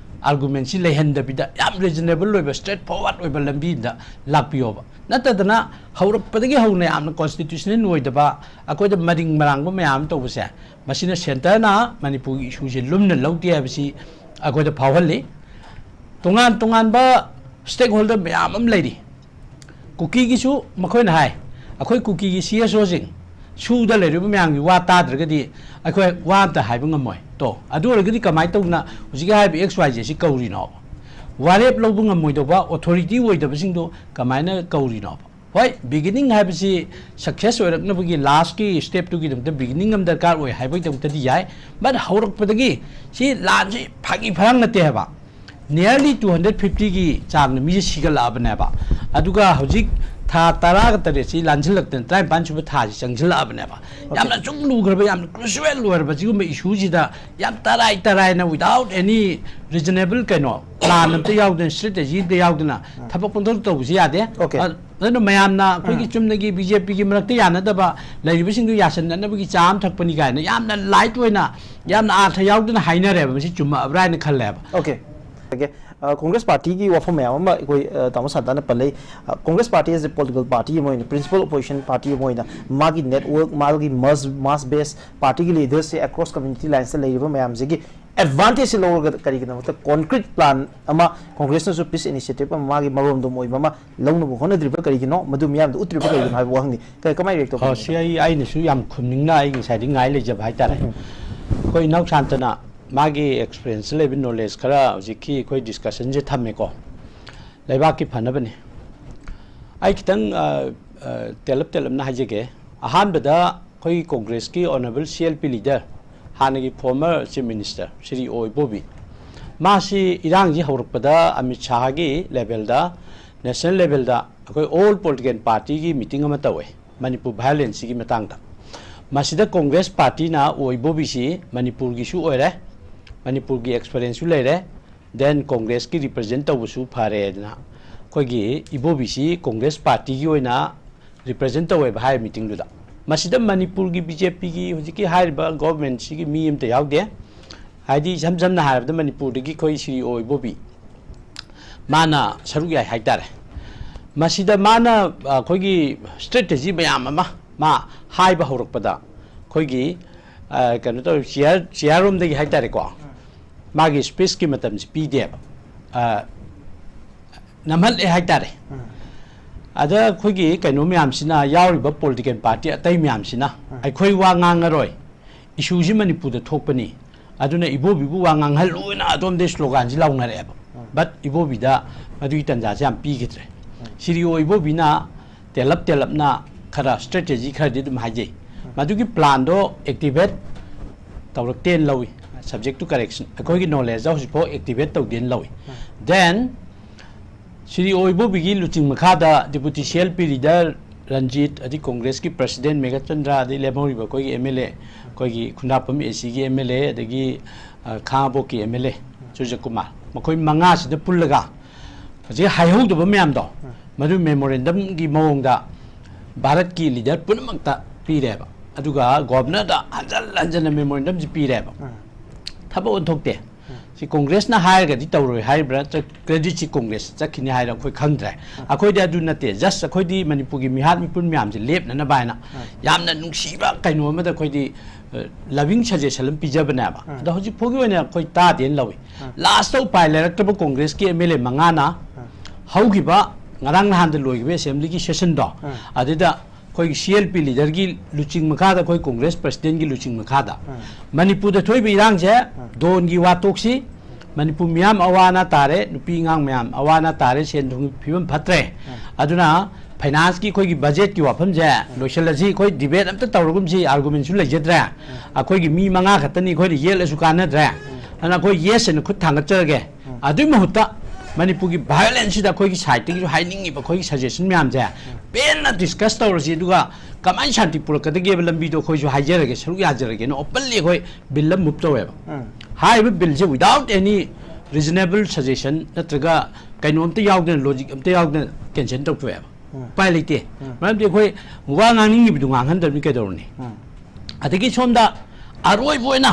ꯑꯥꯔꯒꯨꯃꯦꯟꯁꯤ ꯂꯩꯍꯟꯗꯕꯤꯗ ꯌꯥꯝ ꯔꯤꯖꯅꯦꯕꯜ ꯑꯣꯏꯕ, ꯁ꯭ꯇ꯭ꯔꯦꯠ ꯐꯣꯔꯋꯥꯔꯗ ꯑꯣꯏꯕ ꯂꯝꯕꯤ ꯑꯃꯗ ꯂꯥꯛꯄꯤꯌꯣꯕ꯫ ꯅꯠꯇꯗꯅ ꯍꯧꯔꯛꯄꯗꯒꯤ ꯍꯧꯅ ꯌꯥꯝꯅ ꯀꯣꯟꯁꯇꯤꯇ꯭ꯌꯨꯁꯅꯦꯜ ꯑꯣꯏꯗꯕ, ꯑꯩꯈꯣꯏꯗ ꯃꯔꯤꯡ ꯃꯔꯥꯡꯕ ꯃꯌꯥꯝ ꯑꯃ ꯇꯧꯕꯁꯦ, ꯃꯁꯤꯅ ꯁꯦꯟꯇꯔꯅ ꯃꯅꯤꯄꯨꯔꯒꯤ ꯏꯁꯨꯁꯦ ꯂꯨꯝꯅ ꯂꯧꯗꯦ ꯍꯥꯏꯕꯁꯤ ꯑꯩꯈꯣꯏꯗ ꯐꯥꯎꯍꯜꯂꯤ꯫ ꯇꯣꯉꯥꯟ ꯇꯣꯉꯥꯟꯕ ꯁ꯭ꯇꯦꯛ ꯍꯣꯜꯗꯔ ꯃꯌꯥꯝ ꯑꯃ ꯂꯩꯔꯤ꯫ ꯀꯨꯀꯤꯒꯤꯁꯨ ꯃꯈꯣꯏꯅ ꯍꯥꯏ, ꯑꯩꯈꯣꯏ ꯀꯨꯀꯤꯒꯤ ꯁꯤ ꯑꯦꯁ ꯑꯣꯁꯤꯡ ꯁꯨꯗ ꯂꯩꯔꯤꯕ ꯃꯌꯥꯝꯒꯤ ꯋꯥ ꯇꯥꯗ꯭ꯔꯒꯗꯤ ꯑꯩꯈꯣꯏ ꯋꯥ ꯑꯝꯇ ꯍꯥꯏꯕ ꯉꯝꯃꯣꯏ꯫ ꯇꯣ, ꯑꯗꯨ ꯑꯣꯏꯔꯒꯗꯤ ꯀꯃꯥꯏꯅ ꯇꯧꯗꯅ ꯍꯧꯖꯤꯛꯀꯤ ꯍꯥꯏꯔꯤꯕ ꯑꯦꯛꯁ ꯋꯥꯏ ꯖꯦ ꯁꯤ ꯀꯧꯔꯤꯅꯣ? ꯋꯥꯔꯦꯞ ꯂꯧꯕ ꯉꯝꯃꯣꯏꯗꯧꯕ ꯑꯣꯊꯣꯔꯤꯇꯤ ꯑꯣꯏꯗꯕꯁꯤꯡꯗꯣ ꯀꯃꯥꯏꯅ ꯀꯧꯔꯤꯅꯣ? ꯍꯣꯏ, ꯕꯤꯒꯤꯅꯤꯡ ꯍꯥꯏꯕꯁꯤ ꯁꯛꯁꯦꯁ ꯑꯣꯏꯔꯛꯅꯕꯒꯤ ꯂꯥꯁꯀꯤ ꯁ꯭ꯇꯦꯞꯇꯨꯒꯤꯗꯃꯛꯇ ꯕꯤꯒꯤꯅꯤꯡ ꯑꯃ ꯗꯔꯀꯥꯔ ꯑꯣꯏ ꯍꯥꯏꯕꯒꯤꯗꯃꯛꯇꯗꯤ ꯌꯥꯏ, ꯕꯠ ꯍꯧꯔꯛꯄꯗꯒꯤ ꯁꯤ ꯂꯥꯟꯁꯤ ꯐꯥꯒꯤ ꯐꯔꯥꯡ ꯅꯠꯇꯦ ꯍꯥꯏꯕ꯫ ꯅꯤꯌꯔꯂꯤ ꯇꯨ ꯍꯟꯗ꯭ꯔꯦꯠ ꯐꯤꯐꯇꯤꯒꯤ ꯆꯥꯡꯗ ꯃꯤꯁꯦ ꯁꯤꯒꯠꯂꯛꯑꯕꯅꯦꯕ꯫ ꯑꯗꯨꯒ ꯍꯧꯖꯤꯛ ꯊꯥ ꯇꯔꯥꯒ ꯇꯔꯦꯠꯁꯤ ꯂꯥꯟꯁꯤꯜꯂꯛꯇꯅ ꯇꯔꯥꯅꯤꯄꯥꯟ ꯁꯨꯕ ꯊꯥꯁꯤ ꯆꯪꯁꯤꯜꯂꯛꯑꯕꯅꯦꯕ꯫ ꯌꯥꯝꯅ ꯆꯨꯝ ꯂꯨꯈ꯭ꯔꯕ, ꯌꯥꯝꯅ ꯀ꯭ꯔꯨꯁꯨꯋꯦꯜ ꯑꯣꯏꯔꯕ ꯁꯤꯒꯨꯝꯕ ꯏꯁꯨꯁꯤꯗ ꯌꯥꯝ ꯇꯔꯥꯏ ꯇꯔꯥꯏꯅ, without any reasonable ꯀꯩꯅꯣ ꯄ꯭ꯂꯥꯟ ꯑꯝꯇ ꯌꯥꯎꯗꯅ, ꯁ꯭ꯇ꯭ꯔꯦꯇꯦꯖꯤ ꯑꯝꯇ ꯌꯥꯎꯗꯅ ꯊꯕꯛ ꯄꯪꯇꯧ ꯇꯧꯕꯁꯤ ꯌꯥꯗꯦ꯫ ꯑꯣꯀꯦ꯫ ꯑ-, ꯑꯗꯨꯅ ꯃꯌꯥꯝꯅ ꯑꯩꯈꯣꯏꯒꯤ ꯆꯨꯝꯅꯒꯤ ꯕꯤ ꯖꯦ ꯄꯤꯒꯤ ꯃꯔꯛꯇ ꯌꯥꯅꯗꯕ ꯂꯩꯔꯤꯕꯁꯤꯡꯗꯨ ꯌꯥꯁꯟꯅꯅꯕꯒꯤ ꯆꯥ ꯑꯃ ꯊꯛꯄꯅꯤ ꯀꯥꯏꯅ ꯌꯥꯝꯅ ꯂꯥꯏꯠ ꯑꯣꯏꯅ, ꯌꯥꯝꯅ ꯑꯥꯔꯊ ꯌꯥꯎꯗꯅ ꯍꯥꯏꯅꯔꯦꯕ꯫ ꯃꯁꯤ ꯆꯨꯝꯃꯛꯑꯕ꯭ꯔꯥ ꯍꯥꯏꯅ ꯈꯜꯂꯦꯕ꯫ ꯑꯣꯀꯦ꯫ ꯑꯣꯀꯦ꯫ ꯑ, ꯀꯣꯡꯒ꯭ꯔꯦꯁ ꯄꯥꯔꯇꯤꯒꯤ ꯋꯥꯐꯝ ꯃꯌꯥꯝ ꯑꯃ ꯑꯩꯈꯣꯏ, ꯑ, ꯇꯥꯃꯣ ꯁꯥꯟꯇꯅ ꯄꯜꯂꯛꯏ꯫ ꯑ, Congress party as a political party ꯑꯃ ꯑꯣꯏꯅ, principal opposition party ꯑꯃ ꯑꯣꯏꯅ, ꯃꯥꯒꯤ network, ꯃꯥꯒꯤ mass, mass base, ꯄꯥꯔꯇꯤꯒꯤ ꯂꯤꯗꯔꯁꯁꯦ across community linesꯇ ꯂꯩꯔꯤꯕ ꯃꯌꯥꯝꯁꯤꯒꯤ ꯑꯦꯗꯚꯥꯟꯇꯦꯖꯁꯦ ꯂꯧꯔꯒ ꯀꯔꯤꯒꯤꯗꯃꯛꯇ concrete plan ꯑꯃ ꯀꯣꯡꯒ꯭ꯔꯦꯁꯅꯁꯨ peace initiative ꯑꯃ ꯃꯥꯒꯤ ꯃꯔꯣꯝꯗꯣꯝ ꯑꯣꯏꯕ ꯑꯃ ꯂꯧꯅꯕ ꯍꯣꯠꯅꯗ꯭ꯔꯤꯕ ꯀꯔꯤꯒꯤꯅꯣ? ꯃꯗꯨ ꯃꯤꯌꯥꯝꯗ ꯎꯠꯇ꯭ꯔꯤꯕ ꯀꯔꯤꯒꯤꯅꯣ ꯍꯥꯏꯕ ꯋꯥꯍꯪꯅꯤ꯫ ꯀ-, ꯀꯃꯥꯏꯅ react ꯍꯣ, ꯇꯧꯕꯤꯅꯤ? ꯁꯤ ꯑꯩ, ꯑꯩꯅꯁꯨ ꯌꯥꯝ ꯈꯨꯝꯅꯤꯡꯅ ꯑꯩ ꯉꯁꯥꯏꯗꯒꯤ ꯉꯥꯏ ꯂꯩꯖꯕ ꯍꯥꯏꯇꯥꯔꯦ꯫ ꯎꯝ꯫ ꯑꯩꯈꯣꯏ ꯏꯅꯥꯎ ꯁꯥꯟꯇꯅ ꯃꯥꯒꯤ experience ꯂꯩꯕ knowledge ꯈꯔ ꯍꯧꯖꯤꯛꯀꯤ ꯑꯩꯈꯣꯏ discussionꯁꯦ ꯊꯝꯃꯦꯀꯣ꯫ ꯂꯩꯕꯥꯛꯀꯤ ꯐꯅꯕꯅꯤ꯫ ꯑꯩ ꯈꯤꯇꯪ, ꯑ, ꯑ, ꯇꯦꯜꯂꯞ ꯇꯦꯜꯂꯞꯅ ꯍꯥꯏꯖꯒꯦ꯫ ꯑꯍꯥꯟꯕꯗ ꯑꯩꯈꯣꯏꯒꯤ ꯀꯣꯡꯒ꯭ꯔꯦꯁꯀꯤ honourable C L P leader, ꯍꯥꯟꯅꯒꯤ former Chief Minister ꯁ꯭ꯔꯤ ꯑꯣ ꯏꯕꯣꯕꯤ, ꯃꯥꯁꯤ ꯏꯔꯥꯡꯁꯤ ꯍꯧꯔꯛꯄꯗ ꯑꯃꯤꯠ ꯁꯥꯍꯒꯤ levelꯗ, national levelꯗ ꯑꯩꯈꯣꯏ all political partyꯒꯤ meeting ꯑꯃ ꯇꯧꯋꯦ ꯃꯅꯤꯄꯨꯔ violenceꯁꯤꯒꯤ ꯃꯇꯥꯡꯗ꯫ ꯃꯁꯤꯗ ꯀꯣꯡꯒ꯭ꯔꯦꯁ ꯄꯥꯔꯇꯤꯅ ꯑꯣ ꯏꯕꯣꯕꯤꯁꯤ ꯃꯅꯤꯄꯨꯔꯒꯤꯁꯨ ꯑꯣꯏꯔꯦ, ꯃꯅꯤꯄꯨꯔꯒꯤ experienceꯁꯨ ꯂꯩꯔꯦ, then ꯀꯣꯡꯒ꯭ꯔꯦꯁꯀꯤ represent ꯇꯧꯕꯁꯨ ꯐꯔꯦꯗꯅ ꯑꯩꯈꯣꯏꯒꯤ ꯏꯕꯣꯕꯤꯁꯤ ꯀꯣꯡꯒ꯭ꯔꯦꯁ ꯄꯥꯔꯇꯤꯒꯤ ꯑꯣꯏꯅ represent ꯇꯧꯋꯦꯕ ꯍꯥꯏꯔꯤꯕ meetingꯗꯨꯗ꯫ ꯃꯁꯤꯗ ꯃꯅꯤꯄꯨꯔꯒꯤ B J Pꯒꯤ ꯍꯧꯖꯤꯛꯀꯤ ꯍꯥꯏꯔꯤꯕ governmentꯁꯤꯒꯤ ꯃꯤ ꯑꯝꯇ ꯌꯥꯎꯗꯦ꯫ ꯍꯥꯏꯗꯤ ꯏꯁꯝ ꯁꯝꯅ ꯍꯥꯏꯔꯕꯗ ꯃꯅꯤꯄꯨꯔꯗꯒꯤ ꯑꯩꯈꯣꯏ ꯁꯤꯔꯤ ꯑꯣ ꯏꯕꯣꯕꯤ, ꯃꯥꯅ ꯁꯔꯨꯛ ꯌꯥꯏ ꯍꯥꯏꯇꯥꯔꯦ꯫ ꯃꯁꯤꯗ ꯃꯥꯅ ꯑꯩꯈꯣꯏꯒꯤ ꯁ꯭ꯇ꯭ꯔꯦꯇꯦꯖꯤ ꯃꯌꯥꯝ ꯑꯃ ꯃꯥ ꯍꯥꯏꯕ ꯍꯧꯔꯛꯄꯗ ꯑꯩꯈꯣꯏꯒꯤ ꯀꯩꯅꯣ ꯇꯧꯔꯤ, ꯆꯤꯌꯥꯔ ꯆꯤꯌꯥꯔꯔꯣꯝꯗꯒꯤ ꯍꯥꯏꯇꯥꯔꯦꯀꯣ, ꯃꯥꯒꯤ ꯁ꯭ꯄꯤꯁꯀꯤ ꯃꯇꯝꯁꯤ ꯄꯤꯗꯦꯕ꯫ ꯅꯝꯍꯜꯂꯦ ꯍꯥꯏꯇꯥꯔꯦ꯫ ꯑꯗ ꯑꯩꯈꯣꯏꯒꯤ ꯀꯩꯅꯣ ꯃꯌꯥꯝꯁꯤꯅ, ꯌꯥꯎꯔꯤꯕ ꯄꯣꯂꯤꯇꯤꯀꯦꯜ ꯄꯥꯔꯇꯤ ꯑꯇꯩ ꯃꯌꯥꯝꯁꯤꯅ ꯑꯩꯈꯣꯏ ꯋꯥ ꯉꯥꯡꯉꯔꯣꯏ, ꯏꯁꯨꯁꯤ ꯃꯅꯤꯄꯨꯔꯗ ꯊꯣꯛꯄꯅꯤ, ꯑꯗꯨꯅ ꯏꯕꯣꯕꯤꯕꯨ ꯋꯥ ꯉꯥꯡꯍꯜꯂꯨꯅ ꯑꯗꯣꯝꯗꯩ ꯁ꯭ꯂꯣꯒꯥꯟꯁꯤ ꯂꯥꯎꯅꯔꯛꯑꯦꯕ꯫ ꯕꯠ ꯏꯕꯣꯕꯤꯗ ꯃꯗꯨꯒꯤ ꯇꯥꯟꯖꯥꯁꯦ ꯌꯥꯝ ꯄꯤꯈꯤꯗ꯭ꯔꯦ꯫ ꯁꯤꯔꯤ ꯑꯣ ꯏꯕꯣꯕꯤꯅ ꯇꯦꯜꯂꯞ ꯇꯦꯜꯂꯞꯅ ꯈꯔ ꯁ꯭ꯇ꯭ꯔꯦꯇꯦꯖꯤ ꯈꯔꯗꯤ ꯑꯗꯨꯝ ꯍꯥꯏꯖꯩ꯫ ꯃꯗꯨꯒꯤ ꯄ꯭ꯂꯥꯟꯗꯣ ꯑꯦꯛꯇꯤꯚꯦꯠ ꯇꯧꯔꯛꯇꯦꯅ ꯂꯧꯏ, subject to correction꯫ ꯑꯩꯈꯣꯏꯒꯤ ꯅꯣꯂꯦꯖꯇ ꯍꯧꯖꯤꯛꯐꯥꯎ ꯑꯦꯛꯇꯤꯚꯦꯠ ꯇꯧꯗꯦꯅ ꯂꯧꯏ꯫ ꯗꯦꯟ ꯁꯤꯔꯤ ꯑꯣ ꯏꯕꯣꯕꯤꯒꯤ ꯂꯨꯆꯤꯡ ꯃꯈꯥꯗ deputy C L P leader Ranjit, ꯑꯗꯩ ꯀꯣꯡꯒ꯭ꯔꯦꯁꯀꯤ ꯄ꯭ꯔꯁꯤꯗꯦꯟ ꯃꯦꯘꯆꯟꯗ꯭ꯔ, ꯑꯗꯩ ꯂꯦꯝꯍꯧꯔꯤꯕ ꯑꯩꯈꯣꯏꯒꯤ ꯑꯦꯝ ꯑꯦꯜ ꯑꯦ, ꯑꯩꯈꯣꯏꯒꯤ ꯈꯨꯟꯗ꯭ꯔꯥꯛꯄꯝ ꯑꯦ ꯁꯤꯒꯤ ꯑꯦꯝ ꯑꯦꯜ ꯑꯦ, ꯑꯗꯒꯤ ꯈꯥꯉꯕꯣꯛꯀꯤ ꯑꯦꯝ ꯑꯦꯜ ꯑꯦ ꯁꯨꯔꯖꯀꯨꯃꯥꯔ, ꯃꯈꯣꯏ ꯃꯉꯥꯁꯤꯗ ꯄꯨꯜꯂꯒ ꯍꯧꯖꯤꯛ ꯍꯥꯏꯍꯧꯗꯕ ꯃꯌꯥꯝꯗꯣ, ꯃꯗꯨ ꯃꯦꯃꯣꯔꯦꯟꯗꯝꯒꯤ ꯃꯑꯣꯡꯗ ꯚꯥꯔꯠꯀꯤ ꯂꯤꯗꯔ ꯄꯨꯝꯅꯃꯛꯇ ꯄꯤꯔꯦꯕ꯫ ꯑꯗꯨꯒ ꯒꯣꯚꯔꯅꯔꯗ ꯍꯟꯖꯜ ꯍꯟꯖꯟꯅ ꯃꯦꯃꯣꯔꯦꯟꯗꯝꯁꯤ ꯄꯤꯔꯦꯕ꯫ ꯊꯕꯛ ꯑꯣꯟꯊꯣꯛꯇꯦ꯫ ꯁꯤ ꯀꯣꯡꯒ꯭ꯔꯦꯁꯅ ꯍꯥꯏꯔꯒꯗꯤ ꯇꯧꯔꯣꯏ ꯍꯥꯏꯔꯤꯕ꯭ꯔꯥ, ꯅꯠꯇ꯭ꯔ ꯀ꯭ꯔꯦꯗꯤꯠꯁꯤ ꯀꯣꯡꯒ꯭ꯔꯦꯁ ꯆꯠꯈꯤꯅꯤ ꯍꯥꯏꯔ ꯑꯩꯈꯣꯏ ꯈꯪꯗ꯭ꯔꯦ꯫ ꯑꯩꯈꯣꯏꯗꯤ ꯑꯗꯨ ꯅꯠꯇꯦ, ꯖꯁ ꯑꯩꯈꯣꯏꯗꯤ ꯃꯅꯤꯄꯨꯔꯒꯤ ꯃꯤꯍꯥꯠ ꯃꯤꯄꯨꯟ ꯃꯌꯥꯝꯁꯦ ꯂꯦꯞꯅꯅꯕ ꯍꯥꯏꯅ ꯌꯥꯝꯅ ꯅꯨꯡꯁꯤꯕ ꯀꯩꯅꯣ ꯑꯃꯗ ꯑꯩꯈꯣꯏꯗꯤ ꯂꯕꯤꯡ ꯁꯖꯦꯁꯟ ꯑꯃ ꯄꯤꯖꯕꯅꯦꯕ꯫ ꯑꯗꯣ ꯍꯧꯖꯤꯛ ꯐꯥꯎꯒꯤ ꯑꯣꯏꯅ ꯑꯩꯈꯣꯏ ꯇꯥꯗꯦꯅ ꯂꯧꯏ꯫ ꯂꯥꯁꯇ ꯎꯄꯥꯏ ꯂꯩꯔꯛꯇꯕ ꯀꯣꯡꯒ꯭ꯔꯦꯁꯀꯤ ꯑꯦꯝ ꯑꯦꯜ ꯑꯦ ꯃꯉꯥꯅ ꯍꯧꯈꯤꯕ ꯉꯔꯥꯡ ꯅꯍꯥꯟꯗ ꯂꯣꯏꯈꯤꯕ ꯑꯦꯁꯦꯝꯕ꯭ꯂꯤꯒꯤ ꯁꯦꯁꯟꯗꯣ, ꯑꯗꯨꯗ ꯑꯩꯈꯣꯏꯒꯤ ꯁꯤ ꯑꯦꯜ ꯄꯤ ꯂꯤꯗꯔꯒꯤ ꯂꯨꯆꯤꯡ ꯃꯈꯥꯗ, ꯑꯩꯈꯣꯏ ꯀꯣꯡꯒ꯭ꯔꯦꯁ ꯄ꯭ꯔꯁꯤꯗꯦꯟꯒꯤ ꯂꯨꯆꯤꯡ ꯃꯈꯥꯗ ꯃꯅꯤꯄꯨꯔꯗ ꯊꯣꯛꯏꯕ ꯏꯔꯥꯡꯁꯦ ꯗꯣꯟꯒꯤ ꯋꯥ ꯇꯣꯛꯁꯤ, ꯃꯅꯤꯄꯨꯔ ꯃꯤꯌꯥꯝ ꯑꯋꯥ ꯑꯅꯥ ꯇꯥꯔꯦ, ꯅꯨꯄꯤ ꯑꯉꯥꯡ ꯃꯌꯥꯝ ꯑꯋꯥ ꯑꯅꯥ ꯇꯥꯔꯦ, ꯁꯦꯟ ꯊꯨꯝꯒꯤ ꯐꯤꯕꯝ ꯐꯠꯇ꯭ꯔꯦ, ꯑꯗꯨꯅ ꯐꯥꯏꯅꯥꯟꯁꯀꯤ ꯑꯩꯈꯣꯏꯒꯤ ꯕꯖꯦꯠꯀꯤ ꯋꯥꯐꯝꯁꯦ ꯂꯣꯏꯁꯤꯜꯂꯁꯤ, ꯑꯩꯈꯣꯏ ꯗꯤꯕꯦꯠ ꯑꯝꯇ ꯇꯧꯔꯒꯨꯝꯁꯤ, ꯑꯥꯔꯒꯨꯃꯦꯟꯁꯨ ꯂꯩꯖꯗ꯭ꯔꯦ, ꯑꯩꯈꯣꯏꯒꯤ ꯃꯤ ꯃꯉꯥ ꯈꯛꯇꯅꯤ, ꯑꯩꯈꯣꯏꯅ ꯌꯦꯠꯂꯁꯨ ꯀꯥꯟꯅꯗ꯭ꯔꯦ, ꯑꯗꯨꯅ ꯑꯩꯈꯣꯏ ꯌꯦꯁ ꯑꯅ ꯈꯨꯠ ꯊꯥꯡꯒꯠꯆꯔꯒꯦ꯫ ꯑꯗꯨꯒꯤ ꯃꯍꯨꯠꯇ ꯃꯅꯤꯄꯨꯔꯒꯤ ꯚꯥꯏꯑꯣꯂꯦꯟꯁꯁꯤꯗ ꯑꯩꯈꯣꯏꯒꯤ ꯁꯥꯏꯠꯇꯒꯤꯁꯨ ꯍꯥꯏꯅꯤꯡꯉꯤꯕ ꯑꯩꯈꯣꯏꯒꯤ ꯁꯖꯦꯁꯟ ꯃꯌꯥꯝꯁꯦ ꯄꯦꯟꯅ ꯗꯤꯁꯀꯁ ꯇꯧꯔꯁꯤ, ꯑꯗꯨꯒ ꯀꯃꯥꯏꯅ ꯁꯥꯟꯇꯤ ꯄꯨꯔꯛꯀꯗꯒꯦꯕ ꯂꯝꯕꯤꯗꯣ ꯑꯩꯈꯣꯏꯁꯨ ꯍꯥꯏꯖꯔꯒꯦ, ꯁꯔꯨꯛ ꯌꯥꯖꯔꯒꯦꯅ ꯑꯣꯄꯟꯂꯤ ꯑꯩꯈꯣꯏ ꯕꯤꯜ ꯑꯃ ꯃꯨꯚ ꯇꯧꯋꯦꯕ꯫ ꯍꯥꯏꯔꯤꯕ ꯕꯤꯜꯁꯦ without any reasonable suggestion ꯅꯠꯇ꯭ꯔꯒ ꯀꯩꯅꯣꯝꯇ ꯌꯥꯎꯗꯅ, ꯂꯣꯖꯤꯛ ꯑꯝꯇ ꯌꯥꯎꯗꯅ ꯀꯦꯟꯁꯦꯜ ꯇꯧꯊꯣꯛꯑꯦꯕ꯫ ꯎꯄꯥꯏ ꯂꯩꯇꯦ꯫ ꯃꯔꯝꯗꯤ ꯑꯩꯈꯣꯏ ꯋꯥ ꯉꯥꯡꯅꯤꯡꯉꯤꯕꯗꯨ ꯉꯥꯡꯍꯟꯗꯕꯅꯤ ꯀꯩꯗꯧꯔꯨꯅꯤ? ꯑꯗꯒꯤ ꯁꯣꯝꯗ ꯑꯔꯣꯏꯕ ꯑꯣꯏꯅ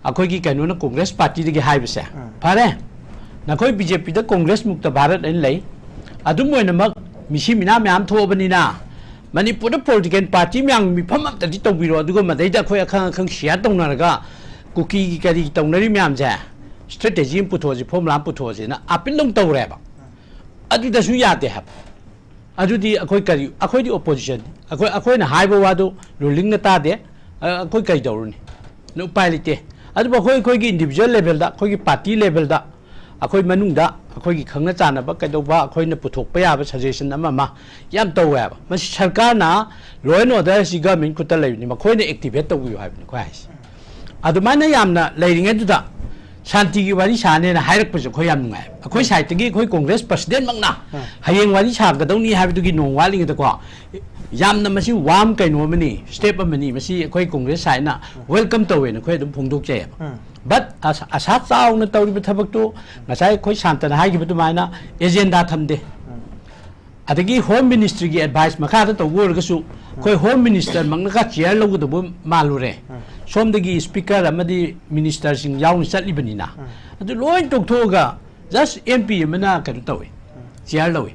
ꯑꯩꯈꯣꯏꯒꯤ ꯀꯩꯅꯣꯅ, ꯀꯣꯡꯒ꯭ꯔꯦꯁ ꯄꯥꯔꯇꯤꯗꯒꯤ ꯍꯥꯏꯕꯁꯦ, ꯐꯔꯦ, ꯅꯈꯣꯏ ꯕꯤ ꯖꯦ ꯄꯤꯗ ꯀꯣꯡꯒ꯭ꯔꯦꯁ ꯃꯨꯛꯇ ꯚꯥꯔꯠ ꯑꯅ ꯂꯩ꯫ ꯑꯗꯨꯝ ꯑꯣꯏꯅꯃꯛ, ꯃꯤꯁꯤ ꯃꯤꯅꯥ ꯃꯌꯥꯝ ꯊꯣꯛꯑꯕꯅꯤꯅ, ꯃꯅꯤꯄꯨꯔꯗ ꯄꯣꯂꯤꯇꯤꯀꯦꯜ ꯄꯥꯔꯇꯤ ꯃꯌꯥꯝꯒꯤ ꯃꯤꯐꯝ ꯑꯝꯇꯗꯤ ꯇꯧꯕꯤꯔꯣ, ꯑꯗꯨꯒ ꯃꯗꯩꯗ ꯑꯩꯈꯣꯏ ꯑꯈꯪ ꯑꯈꯪ ꯁꯤꯌꯥꯔ ꯇꯧꯅꯔꯒ, ꯀꯨꯀꯤꯒꯤ ꯀꯔꯤ ꯇꯧꯅꯔꯤ ꯃꯌꯥꯝꯁꯦ, ꯁ꯭ꯇ꯭ꯔꯦꯇꯦꯖꯤ ꯑꯃ ꯄꯨꯊꯣꯛꯑꯁꯤ, ꯐꯣꯔꯃꯨꯂꯥ ꯑꯃ ꯄꯨꯊꯣꯛꯑꯁꯤꯅ ꯑꯄꯤꯜ ꯑꯃ ꯇꯧꯔꯦꯕ꯫ ꯑꯗꯨꯗꯁꯨ ꯌꯥꯗꯦ ꯍꯥꯏꯕ꯫ ꯑꯗꯨꯗꯤ ꯑꯩꯈꯣꯏ ꯀꯔꯤ, ꯑꯩꯈꯣꯏꯗꯤ ꯑꯣꯄꯣꯖꯤꯁꯟꯅꯤ꯫ ꯑꯩꯈꯣꯏ, ꯑꯩꯈꯣꯏꯅ ꯍꯥꯏꯕ ꯋꯥꯗꯨ ꯔꯨꯂꯤꯡꯅ ꯇꯥꯗꯦ꯫ ꯑ, ꯑꯩꯈꯣꯏ ꯀꯔꯤ ꯇꯧꯔꯨꯅꯤ? ꯑꯗꯨ ꯎꯄꯥꯏ ꯂꯩꯇꯦ꯫ ꯑꯗꯨꯕꯨ ꯑꯩꯈꯣꯏ, ꯑꯩꯈꯣꯏꯒꯤ ꯏꯟꯗꯤꯕꯤꯖꯨꯋꯦꯜ ꯂꯦꯚꯦꯜꯗ, ꯑꯩꯈꯣꯏꯒꯤ ꯄꯥꯔꯇꯤ ꯂꯦꯚꯦꯜꯗ, ꯑꯩꯈꯣꯏ ꯃꯅꯨꯡꯗ ꯑꯩꯈꯣꯏꯒꯤ ꯈꯪꯅ ꯆꯥꯟꯅꯕ ꯀꯩꯗꯧꯕ, ꯑꯩꯈꯣꯏꯅ ꯄꯨꯊꯣꯛꯄ ꯌꯥꯕ ꯁꯖꯦꯁꯟ ꯑꯃ ꯑꯃ ꯌꯥꯝ ꯇꯧꯋꯦ ꯍꯥꯏꯕ꯫ ꯃꯁꯤ ꯁꯔꯀꯥꯔꯅ law and order ꯑꯁꯤ ꯒꯚꯔꯟꯃꯦꯟ ꯈꯨꯠꯇ ꯂꯩꯕꯅꯤ, ꯃꯈꯣꯏꯅ ꯑꯦꯛꯇꯤꯚꯦꯠ ꯇꯧꯕꯤꯌꯨ ꯍꯥꯏꯕꯅꯤ ꯑꯩꯈꯣꯏ ꯍꯥꯏꯁꯦ꯫ ꯑꯗꯨꯃꯥꯏꯅ ꯌꯥꯝꯅ ꯂꯩꯔꯤꯉꯩꯗꯨꯗ ꯁꯥꯟꯇꯤꯒꯤ ꯋꯥꯔꯤ ꯁꯥꯅꯦꯅ ꯍꯥꯏꯔꯛꯄꯁꯦ ꯑꯩꯈꯣꯏ ꯌꯥꯝ ꯅꯨꯡꯉꯥꯏ꯫ ꯑꯩꯈꯣꯏ ꯁꯥꯏꯠꯇꯒꯤ ꯑꯩꯈꯣꯏ ꯀꯣꯡꯒ꯭ꯔꯦꯁ ꯄ꯭ꯔꯁꯤꯗꯦꯟꯃꯛꯅ ꯍꯌꯦꯡ ꯋꯥꯔꯤ ꯁꯥꯒꯗꯧꯅꯤ ꯍꯥꯏꯕꯗꯨꯒꯤ ꯅꯣꯡ ꯋꯥꯠꯂꯤꯉꯩꯗꯀꯣ, ꯌꯥꯝꯅ ꯃꯁꯤ ꯋꯥꯔꯝ ꯀꯩꯅꯣ ꯑꯃꯅꯤ, ꯁ꯭ꯇꯦꯞ ꯑꯃꯅꯤ, ꯃꯁꯤ ꯑꯩꯈꯣꯏ ꯀꯣꯡꯒ꯭ꯔꯦꯁ ꯁꯥꯏꯠꯅ ꯋꯦꯜꯀꯝ ꯇꯧꯋꯦꯅ ꯑꯩꯈꯣꯏ ꯑꯗꯨꯝ ꯐꯣꯡꯗꯣꯛꯆꯩꯌꯦꯕ꯫ ꯕꯠ ꯑꯁꯥ, ꯑꯁꯥ ꯆꯥꯎꯅ ꯇꯧꯔꯤꯕ ꯊꯕꯛꯇꯨ ꯉꯁꯥꯏ ꯑꯩꯈꯣꯏ ꯁꯥꯟꯇꯅ ꯍꯥꯏꯈꯤꯕ ꯑꯗꯨꯃꯥꯏꯅ ꯑꯦꯖꯦꯟꯗꯥ ꯊꯝꯗꯦ꯫ ꯑꯗꯒꯤ ꯍꯣꯝ ꯃꯤꯅꯤꯁꯇ꯭ꯔꯤꯒꯤ ꯑꯦꯗꯚꯥꯏꯁ ꯃꯈꯥꯗ ꯇꯧꯕ ꯑꯣꯏꯔꯒꯁꯨ, ꯑꯩꯈꯣꯏ ꯍꯣꯝ ꯃꯤꯅꯤꯁꯇꯔꯃꯛꯅꯒ ꯆꯤꯌꯔ ꯂꯧꯒꯗꯧꯕ ꯃꯥꯜꯂꯨꯔꯦ꯫ ꯁꯣꯝꯗꯒꯤ ꯁ꯭ꯄꯤꯀꯔ ꯑꯃꯗꯤ ꯃꯤꯅꯤꯁꯇꯔꯁꯤꯡ ꯌꯥꯎꯅ ꯆꯠꯂꯤꯕꯅꯤꯅ꯫ ꯑꯗꯨ ꯂꯣꯏ ꯇꯣꯛꯊꯣꯛꯑꯒ ꯖꯁ ꯑꯦꯝ ꯄꯤ ꯑꯃꯅ ꯀꯩꯅꯣ ꯇꯧꯋꯤ, ꯆꯤꯌꯔ ꯂꯧꯋꯤ꯫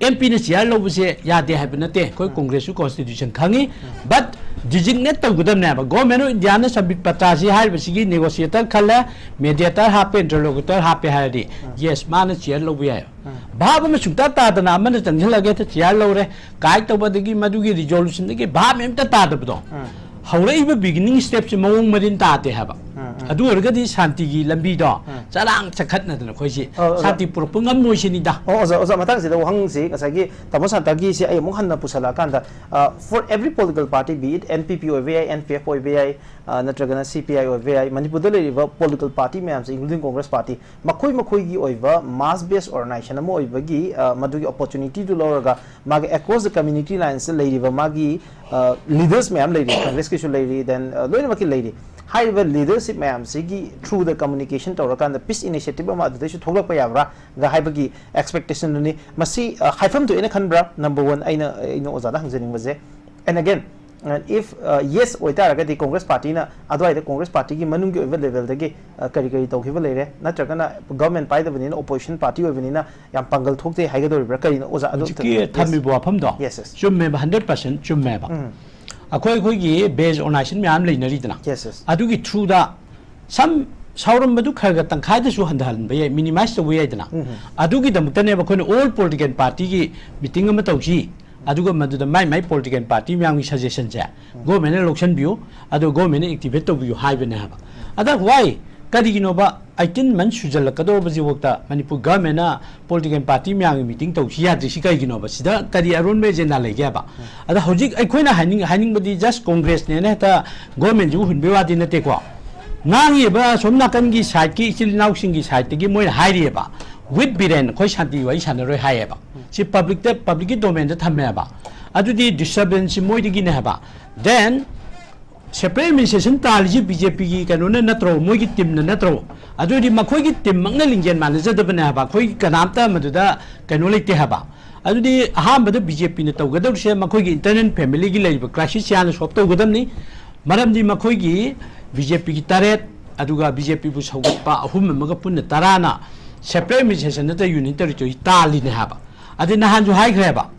ꯑꯦꯝ ꯄꯤꯅ ꯆꯤꯌꯔ ꯂꯧꯕꯁꯦ ꯌꯥꯗꯦ ꯍꯥꯏꯕ ꯅꯠꯇꯦ, ꯑꯩꯈꯣꯏ ꯀꯣꯡꯒ꯭ꯔꯦꯁꯁꯨ ꯀꯣꯟꯁꯇꯤꯇ꯭ꯌꯨꯁꯟ ꯈꯪꯉꯤ꯫ ꯕꯠ ꯗꯤꯖꯤꯒꯅꯦꯠ ꯇꯧꯒꯗꯕꯅꯦꯕ꯫ ꯒꯣꯔꯃꯦꯟ ꯑꯣꯐ ꯏꯟꯗꯤꯌꯥꯅ ꯁꯝꯕꯤꯠ ꯄꯇ꯭ꯔꯥꯁꯤ ꯍꯥꯏꯔꯤꯕꯁꯤꯒꯤ ꯅꯦꯒꯣꯁꯤꯌꯦꯇꯔ ꯈꯜꯂꯦ, ꯃꯦꯗꯤꯌꯦꯇꯔ ꯍꯥꯞꯄꯦ, ꯏꯟꯇꯔꯂꯣꯀꯨꯇꯔ ꯍꯥꯞꯄꯦ ꯍꯥꯏꯔꯗꯤ, ꯌꯦꯁ, ꯃꯥꯅ ꯆꯤꯌꯔ ꯂꯧꯕ ꯌꯥꯏ꯫ ꯚꯥꯕ ꯑꯃ ꯁꯨꯡꯇꯥ ꯇꯥꯗꯅ ꯑꯃꯅ ꯆꯪꯁꯤꯜꯂꯒ ꯍꯦꯛꯇ ꯆꯤꯌꯔ ꯂꯧꯔꯦ, ꯀꯥꯏ ꯇꯧꯕ, ꯑꯗꯒꯤ ꯃꯗꯨꯒꯤ ꯔꯤꯖꯣꯂꯨꯁꯟꯗꯒꯤ ꯚꯥꯕ ꯑꯝꯇ ꯇꯥꯗꯕꯗꯣ꯫ ꯍꯧꯔꯛꯏꯕ ꯕꯤꯒꯤꯅꯤꯡ ꯁ꯭ꯇꯦꯞꯁꯦ ꯃꯑꯣꯡ ꯃꯔꯤꯟ ꯇꯥꯗꯦ ꯍꯥꯏꯕ꯫ ꯑꯗꯨ ꯑꯣꯏꯔꯒꯗꯤ ꯁꯥꯟꯇꯤꯒꯤ ꯂꯝꯕꯤꯗꯣ ꯆꯔꯥꯡ ꯆꯈꯠꯅꯗꯅ ꯑꯩꯈꯣꯏꯁꯤ ꯑꯣ, ꯑꯣꯖꯥ꯫ ꯁꯥꯟꯇꯤ ꯄꯨꯔꯛꯄ ꯉꯝꯃꯣꯏ ꯁꯤꯅꯤꯗ꯫ ꯑꯣ, ꯑꯣꯖꯥ, ꯑꯣꯖꯥ, ꯃꯇꯥꯡꯁꯤꯗ ꯋꯥꯍꯪꯁꯤ ꯉꯁꯥꯏꯒꯤ ꯇꯥꯃꯣ ꯁꯥꯟꯇꯒꯤꯁꯤ ꯑꯩ ꯑꯃꯨꯛ ꯍꯟꯅ ꯄꯨꯁꯜꯂꯛꯑꯀꯥꯟꯗ, ꯑ, for every political party, be it N P P ꯑꯣꯏꯕ ꯌꯥꯏ, N P F ꯑꯣꯏꯕ ꯌꯥꯏ, ꯑ, ꯅꯠꯇ꯭ꯔꯒꯅ C P I ꯑꯣꯏꯕ ꯌꯥꯏ, ꯃꯅꯤꯄꯨꯔꯗ ꯂꯩꯔꯤꯕ political party ꯃꯌꯥꯝꯁꯦ, including Congress party, ꯃꯈꯣꯏ ꯃꯈꯣꯏꯒꯤ ꯑꯣꯏꯕ mass base organization ꯑꯃ ꯑꯣꯏꯕꯒꯤ, ꯑ, ꯃꯗꯨꯒꯤ opportunityꯗꯨ ꯂꯧꯔꯒ ꯃꯥꯒꯤ across the community lines ꯂꯩꯔꯤꯕ ꯃꯥꯒꯤ, ꯑ, leaders ꯃꯌꯥꯝ ꯂꯩꯔꯤ, Congressꯀꯤꯁꯨ ꯂꯩꯔꯤ, then, ꯑ, ꯂꯣꯏꯅꯃꯛꯀꯤ ꯂꯩꯔꯤ꯫ ꯍꯥꯏꯔꯤꯕ leadership ꯃꯌꯥꯝꯁꯤꯒꯤ through the communication ꯇꯧꯔꯀꯥꯟꯗ peace initiative ꯑꯃ ꯑꯗꯨꯗꯩꯁꯨ ꯊꯣꯛꯂꯛꯄ ꯌꯥꯕ꯭ꯔꯥꯒ ꯍꯥꯏꯕꯒꯤ expectationꯗꯨꯅꯤ꯫ ꯃꯁꯤ, ꯑ, ꯍꯥꯏꯐꯝ ꯊꯣꯛꯑꯦꯅ ꯈꯟꯕ꯭ꯔꯥ? Number one ꯑꯩꯅ, ꯑꯩꯅ ꯑꯣꯖꯥꯗ ꯍꯪꯖꯅꯤꯡꯕꯁꯦ꯫ And again, And if uh, yes ꯑꯣꯏꯇꯥꯔꯒꯗꯤ, ꯀꯣꯡꯒ꯭ꯔꯦꯁ ꯄꯥꯔꯇꯤꯅ ꯑꯗꯨꯋꯥꯏꯗ ꯀꯣꯡꯒ꯭ꯔꯦꯁ ꯄꯥꯔꯇꯤꯒꯤ ꯃꯅꯨꯡꯒꯤ ꯑꯣꯏꯕ ꯂꯦꯚꯦꯜꯗꯒꯤ uh, ꯀꯔꯤ ꯀꯔꯤ ꯇꯧꯈꯤꯕ ꯂꯩꯔꯦ, ꯅꯠꯇ꯭ꯔꯒꯅ ꯒꯚꯔꯟꯃꯦꯟ ꯄꯥꯏꯗꯕꯅꯤꯅ, ꯑꯣꯄꯣꯖꯤꯁꯟ ꯄꯥꯔꯇꯤ ꯑꯣꯏꯕꯅꯤꯅ ꯌꯥꯝ ꯄꯥꯡꯒꯜ ꯊꯣꯛꯇꯦ ꯍꯥꯏꯒꯗꯧꯔꯤꯕ꯭ꯔꯥ, ꯀꯔꯤꯅꯣ ꯑꯣꯖꯥ? ꯑꯗꯨ ꯑꯝꯇ- ꯍꯧꯖꯤꯛꯀꯤ Yes. ꯊꯝꯃꯤꯕ ꯋꯥꯐꯝꯗꯣ Yes, yes. ꯆꯨꯝꯃꯦꯕ, ꯍꯟꯗ꯭ꯔꯦꯠ ꯄꯥꯔꯁꯦꯟ ꯆꯨꯝꯃꯦꯕ꯫ ꯎꯝ. ꯑꯩꯈꯣꯏ ꯑꯩꯈꯣꯏꯒꯤ ꯕꯦꯖ ꯑꯣꯔꯒꯅꯥꯏꯖꯦꯁꯟ ꯃꯌꯥꯝ ꯂꯩꯅꯔꯤꯗꯅ, Yes, yes. ꯑꯗꯨꯒꯤ ꯊ꯭ꯔꯨꯗ ꯁꯝ ꯁꯥꯎꯔꯝꯕꯗꯨ ꯈꯔ ꯈꯔ ꯇꯪꯈꯥꯏꯗꯁꯨ ꯍꯟꯊꯍꯟꯕ ꯌꯥꯏ, ꯃꯤꯅꯤꯃꯥꯏꯁ ꯇꯧꯕ ꯌꯥꯏꯗꯅ꯫ ꯎꯝ. ꯑꯗꯨꯒꯤꯗꯃꯛꯇꯅꯦꯕ ꯑꯩꯈꯣꯏꯅ ꯑꯣꯜ ꯄꯣꯂꯤꯇꯤꯀꯦꯜ ꯄꯥꯔꯇꯤꯒꯤ ꯃꯤꯇꯤꯡ ꯑꯃ ꯇꯧꯁꯤ, ꯑꯗꯨꯒ ꯃꯗꯨꯗ ꯃꯥꯏ ꯃꯥꯏ ꯄꯣꯂꯤꯇꯤꯀꯦꯜ ꯄꯥꯔꯇꯤ ꯃꯌꯥꯝꯒꯤ ꯁꯖꯦꯁꯟꯁꯦ ꯒꯣꯔꯃꯦꯟꯅ ꯂꯧꯁꯤꯟꯕꯤꯌꯨ, ꯑꯗꯨꯒ ꯒꯣꯔꯃꯦꯟꯅ ꯑꯦꯛꯇꯤꯚꯦꯠ ꯇꯧꯕꯤꯌꯨ ꯍꯥꯏꯕꯅꯦ ꯍꯥꯏꯕ꯫ ꯑꯗ ꯋꯥꯏ, ꯀꯔꯤꯒꯤꯅꯣꯕ ꯑꯩꯇꯤꯟ ꯃꯟ ꯁꯨꯖꯜꯂꯛꯀꯗꯧꯔꯕꯁꯤꯐꯥꯎꯗ ꯃꯅꯤꯄꯨꯔ ꯒꯣꯔꯃꯦꯟꯅ ꯄꯣꯂꯤꯇꯤꯀꯦꯜ ꯄꯥꯔꯇꯤ ꯃꯌꯥꯝꯒꯤ ꯃꯤꯇꯤꯡ ꯇꯧꯁꯤ ꯌꯥꯗ꯭ꯔꯤꯁꯤ ꯀꯩꯒꯤꯅꯣꯕ? ꯁꯤꯗ ꯀꯔꯤ ꯑꯔꯣꯟꯕ ꯑꯦꯖꯦꯟꯗꯥ ꯂꯩꯒꯦ ꯍꯥꯏꯕ? ꯑꯗ ꯍꯧꯖꯤꯛ ꯑꯩꯈꯣꯏꯅ ꯍꯥꯏꯅꯤꯡ ꯍꯥꯏꯅꯤꯡꯕꯗꯤ ꯖꯁ ꯀꯣꯡꯒ꯭ꯔꯦꯁꯅꯦꯅ ꯍꯦꯛꯇ ꯒꯣꯔꯃꯦꯟꯁꯤꯕꯨ ꯍꯨꯟꯕꯩ ꯋꯥꯗꯤ ꯅꯠꯇꯦꯀꯣ꯫ ꯉꯥꯡꯉꯤꯕ ꯑꯁꯣꯝ ꯅꯥꯀꯟꯒꯤ ꯁꯥꯏꯠꯀꯤ ꯏꯆꯤꯜ ꯏꯅꯥꯎꯁꯤꯡꯒꯤ ꯁꯥꯏꯠꯇꯒꯤ ꯃꯣꯏꯅ ꯍꯥꯏꯔꯤꯑꯕ, "ꯋꯤꯠ ꯕꯤꯔꯦꯟ ꯑꯩꯈꯣꯏ ꯁꯥꯟꯇꯤ ꯋꯥꯔꯤ ꯁꯥꯟꯅꯔꯣꯏ" ꯍꯥꯏꯌꯦꯕ꯫ ꯁꯤ ꯄꯕ꯭ꯂꯤꯛꯇ, ꯄꯕ꯭ꯂꯤꯛꯀꯤ ꯗꯣꯃꯦꯟꯗ ꯊꯝꯃꯦꯕ꯫ ꯑꯗꯨꯗꯤ ꯗꯤꯁꯇꯔꯕꯦꯟꯁꯁꯤ ꯃꯣꯏꯗꯒꯤꯅꯦ ꯍꯥꯏꯕ꯫ ꯗꯦꯟ ꯁꯦꯄꯔꯦꯠ ꯑꯦꯗꯃꯤꯅꯤꯁꯇ꯭ꯔꯦꯁꯟ ꯇꯥꯜꯂꯤꯁꯤ ꯕꯤ ꯖꯦ ꯄꯤꯒꯤ ꯀꯩꯅꯣꯅ ꯅꯠꯇ꯭ꯔꯣ, ꯃꯣꯏꯒꯤ ꯇꯤꯝꯅ ꯅꯠꯇ꯭ꯔꯣ? ꯑꯗꯨꯗꯤ ꯃꯈꯣꯏꯒꯤ ꯇꯤꯝꯃꯛꯅ ꯂꯤꯡꯖꯦꯜ ꯃꯥꯟꯅꯖꯗꯕꯅꯦ ꯍꯥꯏꯕ꯫ ꯑꯩꯈꯣꯏ ꯀꯅꯥꯝꯇ ꯃꯗꯨꯗ ꯀꯩꯅꯣ ꯂꯩꯇꯦ ꯍꯥꯏꯕ꯫ ꯑꯗꯨꯗꯤ ꯑꯍꯥꯟꯕꯗ ꯕꯤ ꯖꯦ ꯄꯤꯅ ꯇꯧꯒꯗꯧꯔꯤꯁꯦ ꯃꯈꯣꯏꯒꯤ ꯏꯟꯇꯔꯅꯦꯜ ꯐꯦꯃꯤꯂꯤꯒꯤ ꯂꯩꯔꯤꯕ ꯀ꯭ꯔꯥꯏꯁꯤꯁꯁꯦ ꯍꯥꯟꯅ ꯁꯣꯜꯕ ꯇꯧꯒꯗꯕꯅꯤ꯫ ꯃꯔꯝꯗꯤ ꯃꯈꯣꯏꯒꯤ ꯕꯤ ꯖꯦ ꯄꯤꯒꯤ ꯇꯔꯦꯠ, ꯑꯗꯨꯒ ꯕꯤ ꯖꯦ ꯄꯤꯕꯨ ꯁꯧꯒꯠꯄ ꯑꯍꯨꯝ ꯑꯃꯒ ꯄꯨꯟꯅ ꯇꯔꯥꯅ ꯁꯦꯄꯔꯦꯠ ꯑꯦꯗꯃꯤꯅꯤꯁꯇ꯭ꯔꯦꯁꯟ ꯅꯠꯇ꯭ꯔ ꯌꯨꯅꯤꯌꯟ ꯇꯦꯔꯤꯇꯣꯔꯤ ꯇꯥꯜꯂꯤꯅꯦ ꯍꯥꯏꯕ꯫ ꯑꯗꯩ ꯅꯍꯥꯟꯁꯨ ꯍꯥꯏꯈ꯭ꯔꯦꯕ,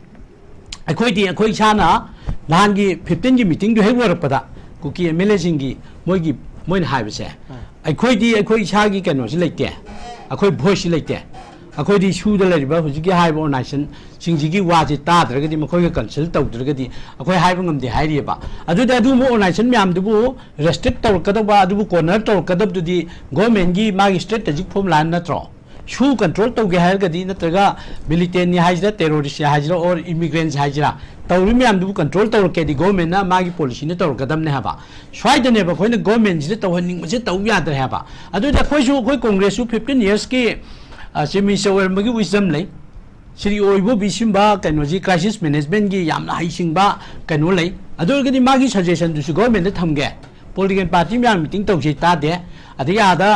ꯑꯩꯈꯣꯏꯗꯤ, ꯑꯩꯈꯣꯏ ꯏꯁꯥꯅ ꯅꯍꯥꯟꯒꯤ ꯐꯤꯐꯇꯤꯟꯒꯤ ꯃꯤꯇꯤꯡꯗꯨ ꯍꯦꯛ ꯂꯣꯏꯔꯛꯄꯗ ꯀꯨꯀꯤ ꯑꯦꯝ ꯑꯦꯜ ꯑꯦꯁꯤꯡꯒꯤ ꯃꯣꯏꯒꯤ, ꯃꯣꯏꯅ ꯍꯥꯏꯕꯁꯦ, ꯑꯩꯈꯣꯏꯗꯤ ꯑꯩꯈꯣꯏ ꯏꯁꯥꯒꯤ ꯀꯩꯅꯣꯁꯤ ꯂꯩꯇꯦ, ꯑꯩꯈꯣꯏ ꯚꯣꯏꯁꯁꯤ ꯂꯩꯇꯦ꯫ ꯑꯩꯈꯣꯏꯗꯤ ꯁꯨꯗ ꯂꯩꯔꯤꯕ ꯍꯧꯖꯤꯛꯀꯤ ꯍꯥꯏꯔꯤꯕ ꯑꯣꯔꯒꯅꯥꯏꯖꯦꯁꯟꯁꯤꯡꯁꯤꯒꯤ ꯋꯥꯁꯤ ꯇꯥꯗ꯭ꯔꯒꯗꯤ, ꯃꯈꯣꯏꯒ ꯀꯟꯁꯜ ꯇꯧꯗ꯭ꯔꯒꯗꯤ ꯑꯩꯈꯣꯏ ꯍꯥꯏꯕ ꯉꯝꯗꯦ ꯍꯥꯏꯔꯤꯑꯕ꯫ ꯑꯗꯨꯗꯤ ꯑꯗꯨꯒꯨꯝꯕ ꯑꯣꯔꯒꯅꯥꯏꯖꯦꯁꯟ ꯃꯌꯥꯝꯗꯨꯕꯨ ꯔꯦꯁꯇ꯭ꯔꯤꯛ ꯇꯧꯔꯛꯀꯗꯧꯕ, ꯑꯗꯨꯕꯨ ꯀꯣꯔꯅꯔ ꯇꯧꯔꯛꯀꯗꯕꯗꯨꯗꯤ ꯒꯣꯔꯃꯦꯟꯒꯤ ꯃꯥꯒꯤ ꯁ꯭ꯇ꯭ꯔꯦꯇꯦꯖꯤꯛ ꯐꯣꯔꯃꯨꯂꯥ ꯅꯠꯇ꯭ꯔꯣ? ꯁꯨ ꯀꯟꯇ꯭ꯔꯣꯜ ꯇꯧꯒꯦ ꯍꯥꯏꯔꯒꯗꯤ, ꯅꯠꯇ꯭ꯔꯒ ꯃꯤꯂꯤꯇꯦꯟꯅꯤ ꯍꯥꯏꯁꯤꯔꯥ, ꯇꯦꯔꯣꯔꯤꯁꯅꯤ ꯍꯥꯏꯁꯤꯔꯥ, ꯑꯣꯔ ꯏꯃꯤꯒ꯭ꯔꯦꯟꯁ ꯍꯥꯏꯁꯤꯔꯥ, ꯇꯧꯔꯤ ꯃꯌꯥꯝꯗꯨꯕꯨ ꯀꯟꯇ꯭ꯔꯣꯜ ꯇꯧꯔꯛꯀꯦꯗꯤ ꯒꯣꯔꯃꯦꯟꯅ ꯃꯥꯒꯤ ꯄꯣꯂꯤꯁꯤꯅ ꯇꯧꯔꯛꯀꯗꯕꯅꯦ ꯍꯥꯏꯕ꯫ ꯁ꯭ꯋꯥꯏꯗꯅꯦꯕ ꯑꯩꯈꯣꯏꯅ ꯒꯣꯔꯃꯦꯟꯁꯤꯗ ꯇꯧꯍꯟꯅꯤꯡꯕꯁꯦ ꯇꯧ ꯌꯥꯗ꯭ꯔꯦ ꯍꯥꯏꯕ꯫ ꯑꯗꯨꯗꯤ ꯑꯩꯈꯣꯏꯁꯨ, ꯑꯩꯈꯣꯏ ꯀꯣꯡꯒ꯭ꯔꯦꯁꯁꯨ ꯐꯤꯐꯇꯤꯟ ꯌꯔꯁꯀꯤ ꯆꯤꯐ ꯃꯤꯅꯤꯁꯇꯔ ꯑꯣꯏꯔꯝꯕꯒꯤ ꯋꯤꯁꯗꯝ ꯂꯩ꯫ ꯁ꯭ꯔꯤ ꯑꯣꯏꯕꯣꯕꯤ ꯁꯤꯒꯨꯝꯕ ꯀꯩꯅꯣꯁꯤ ꯀ꯭ꯔꯥꯏꯁꯤꯁ ꯃꯦꯅꯦꯖꯃꯦꯟꯒꯤ ꯌꯥꯝꯅ ꯍꯩꯁꯤꯡꯕ ꯀꯩꯅꯣ ꯂꯩ꯫ ꯑꯗꯨ ꯑꯣꯏꯔꯒꯗꯤ ꯃꯥꯒꯤ ꯁꯖꯦꯁꯟꯗꯨꯁꯨ ꯒꯣꯔꯃꯦꯟꯗ ꯊꯝꯒꯦ꯫ ꯄꯣꯂꯤꯇꯤꯀꯦꯜ ꯄꯥꯔꯇꯤ ꯃꯌꯥꯝ ꯃꯤꯇꯤꯡ ꯇꯧꯁꯦ ꯇꯥꯗꯦ꯫ ꯑꯗꯒꯤ ꯑꯥꯗ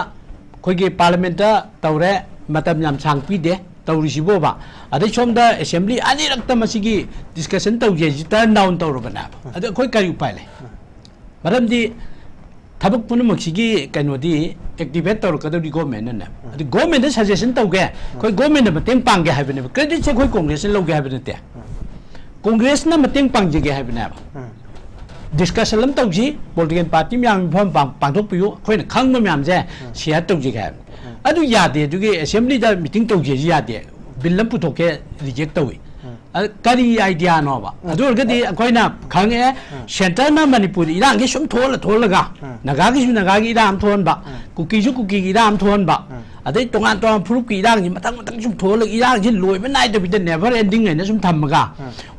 ꯑꯩꯈꯣꯏꯒꯤ ꯄꯥꯔꯂꯤꯌꯥꯃꯦꯟꯠꯇ ꯇꯧꯔꯦ, ꯃꯇꯝ ꯌꯥꯝ ꯁꯥꯡ ꯄꯤꯗꯦ꯫ ꯇꯧꯔꯤꯁꯤꯕꯣꯕ? ꯑꯗꯩ ꯁꯣꯝꯗ ꯑꯦꯁꯦꯝꯕ꯭ꯂꯤ ꯑꯅꯤꯔꯛꯇ ꯃꯁꯤꯒꯤ ꯗꯤꯁꯀꯁꯟ ꯇꯧꯖꯩꯁꯤ ꯇꯔꯟ ꯗꯥꯎꯟ ꯇꯧꯔꯕꯅꯦꯕ꯫ ꯑꯗ ꯑꯩꯈꯣꯏ ꯀꯔꯤ ꯎꯄꯥꯏ ꯂꯩ? ꯃꯔꯝꯗꯤ ꯊꯕꯛ ꯄꯨꯝꯅꯃꯛꯁꯤꯒꯤ ꯀꯩꯅꯣꯗꯤ ꯑꯦꯛꯇꯤꯚꯦꯠ ꯇꯧꯔꯛꯀꯗꯧꯔꯤ ꯒꯣꯔꯃꯦꯟꯅꯅꯦ꯫ ꯑꯗꯨ ꯒꯣꯔꯃꯦꯟꯗ ꯁꯖꯦꯁꯟ ꯇꯧꯒꯦ, ꯑꯩꯈꯣꯏ ꯒꯣꯔꯃꯦꯟꯗ ꯃꯇꯦꯡ ꯄꯥꯡꯒꯦ ꯍꯥꯏꯕꯅꯦꯕ꯫ ꯀ꯭ꯔꯦꯗꯤꯠꯁꯦ ꯑꯩꯈꯣꯏ ꯀꯣꯡꯒ꯭ꯔꯦꯁꯅ ꯂꯧꯒꯦ ꯍꯥꯏꯕ ꯅꯠꯇꯦ꯫ ꯀꯣꯡꯒ꯭ꯔꯦꯁꯅ ꯃꯇꯦꯡ ꯄꯥꯡꯖꯒꯦ ꯍꯥꯏꯕꯅꯦꯕ꯫ ꯗꯤꯁꯀꯁꯟ ꯑꯃ ꯇꯧꯁꯤ, ꯄꯣꯂꯤꯇꯤꯀꯦꯜ ꯄꯥꯔꯇꯤ ꯃꯌꯥꯝꯒꯤ ꯃꯐꯝ ꯄꯥꯡ-, ꯄꯥꯡꯊꯣꯛꯄꯤꯌꯨ, ꯑꯩꯈꯣꯏꯅ ꯈꯪꯕ ꯃꯌꯥꯝꯁꯦ ꯁꯤꯌꯔ ꯇꯧꯖꯒꯦ ꯍꯥꯏꯕꯅꯤ꯫ ꯑꯗꯨ ꯌꯥꯗꯦ꯫ ꯑꯗꯨꯒꯤ ꯑꯦꯁꯦꯝꯕ꯭ꯂꯤꯗ ꯃꯤꯇꯤꯡ ꯇꯧꯁꯦꯁꯨ ꯌꯥꯗꯦ꯫ ꯕꯤꯜ ꯑꯃ ꯄꯨꯊꯣꯛꯀꯦ, ꯔꯤꯖꯦꯛ ꯇꯧꯏ꯫ ꯑꯗ ꯀꯔꯤ ꯑꯥꯏꯗꯤꯌꯥꯅꯣꯕ? ꯑꯗꯨ ꯑꯣꯏꯔꯒꯗꯤ ꯑꯩꯈꯣꯏꯅ ꯈꯪꯉꯛꯑꯦ, ꯁꯦꯟꯇꯔꯅ ꯃꯅꯤꯄꯨꯔꯗ ꯏꯔꯥꯡꯁꯤ ꯁꯨꯝ ꯊꯣꯛꯍꯜꯂ ꯊꯣꯛꯍꯜꯂꯒ, ꯅꯥꯒꯥꯒꯤꯁꯨ ꯅꯥꯒꯥꯒꯤ ꯏꯔꯥꯡ ꯑꯃ ꯊꯣꯛꯍꯟꯕ, ꯀꯨꯀꯤꯁꯨ ꯀꯨꯀꯤꯒꯤ ꯏꯔꯥꯡ ꯑꯃ ꯊꯣꯛꯍꯟꯕ, ꯑꯗꯩ ꯇꯣꯉꯥꯟ ꯇꯣꯉꯥꯟ ꯐꯨꯔꯨꯞꯀꯤ ꯏꯔꯥꯡꯁꯤ ꯃꯊꯪ ꯃꯊꯪ ꯁꯨꯝ ꯊꯣꯛꯍꯜꯂꯒ, ꯏꯔꯥꯡꯁꯤ ꯂꯣꯏꯕ ꯅꯥꯏꯗꯕꯤꯗ ꯅꯦꯚꯔ ꯑꯦꯟꯗꯤꯡ ꯍꯥꯏꯅ ꯁꯨꯝ ꯊꯝꯃꯒ,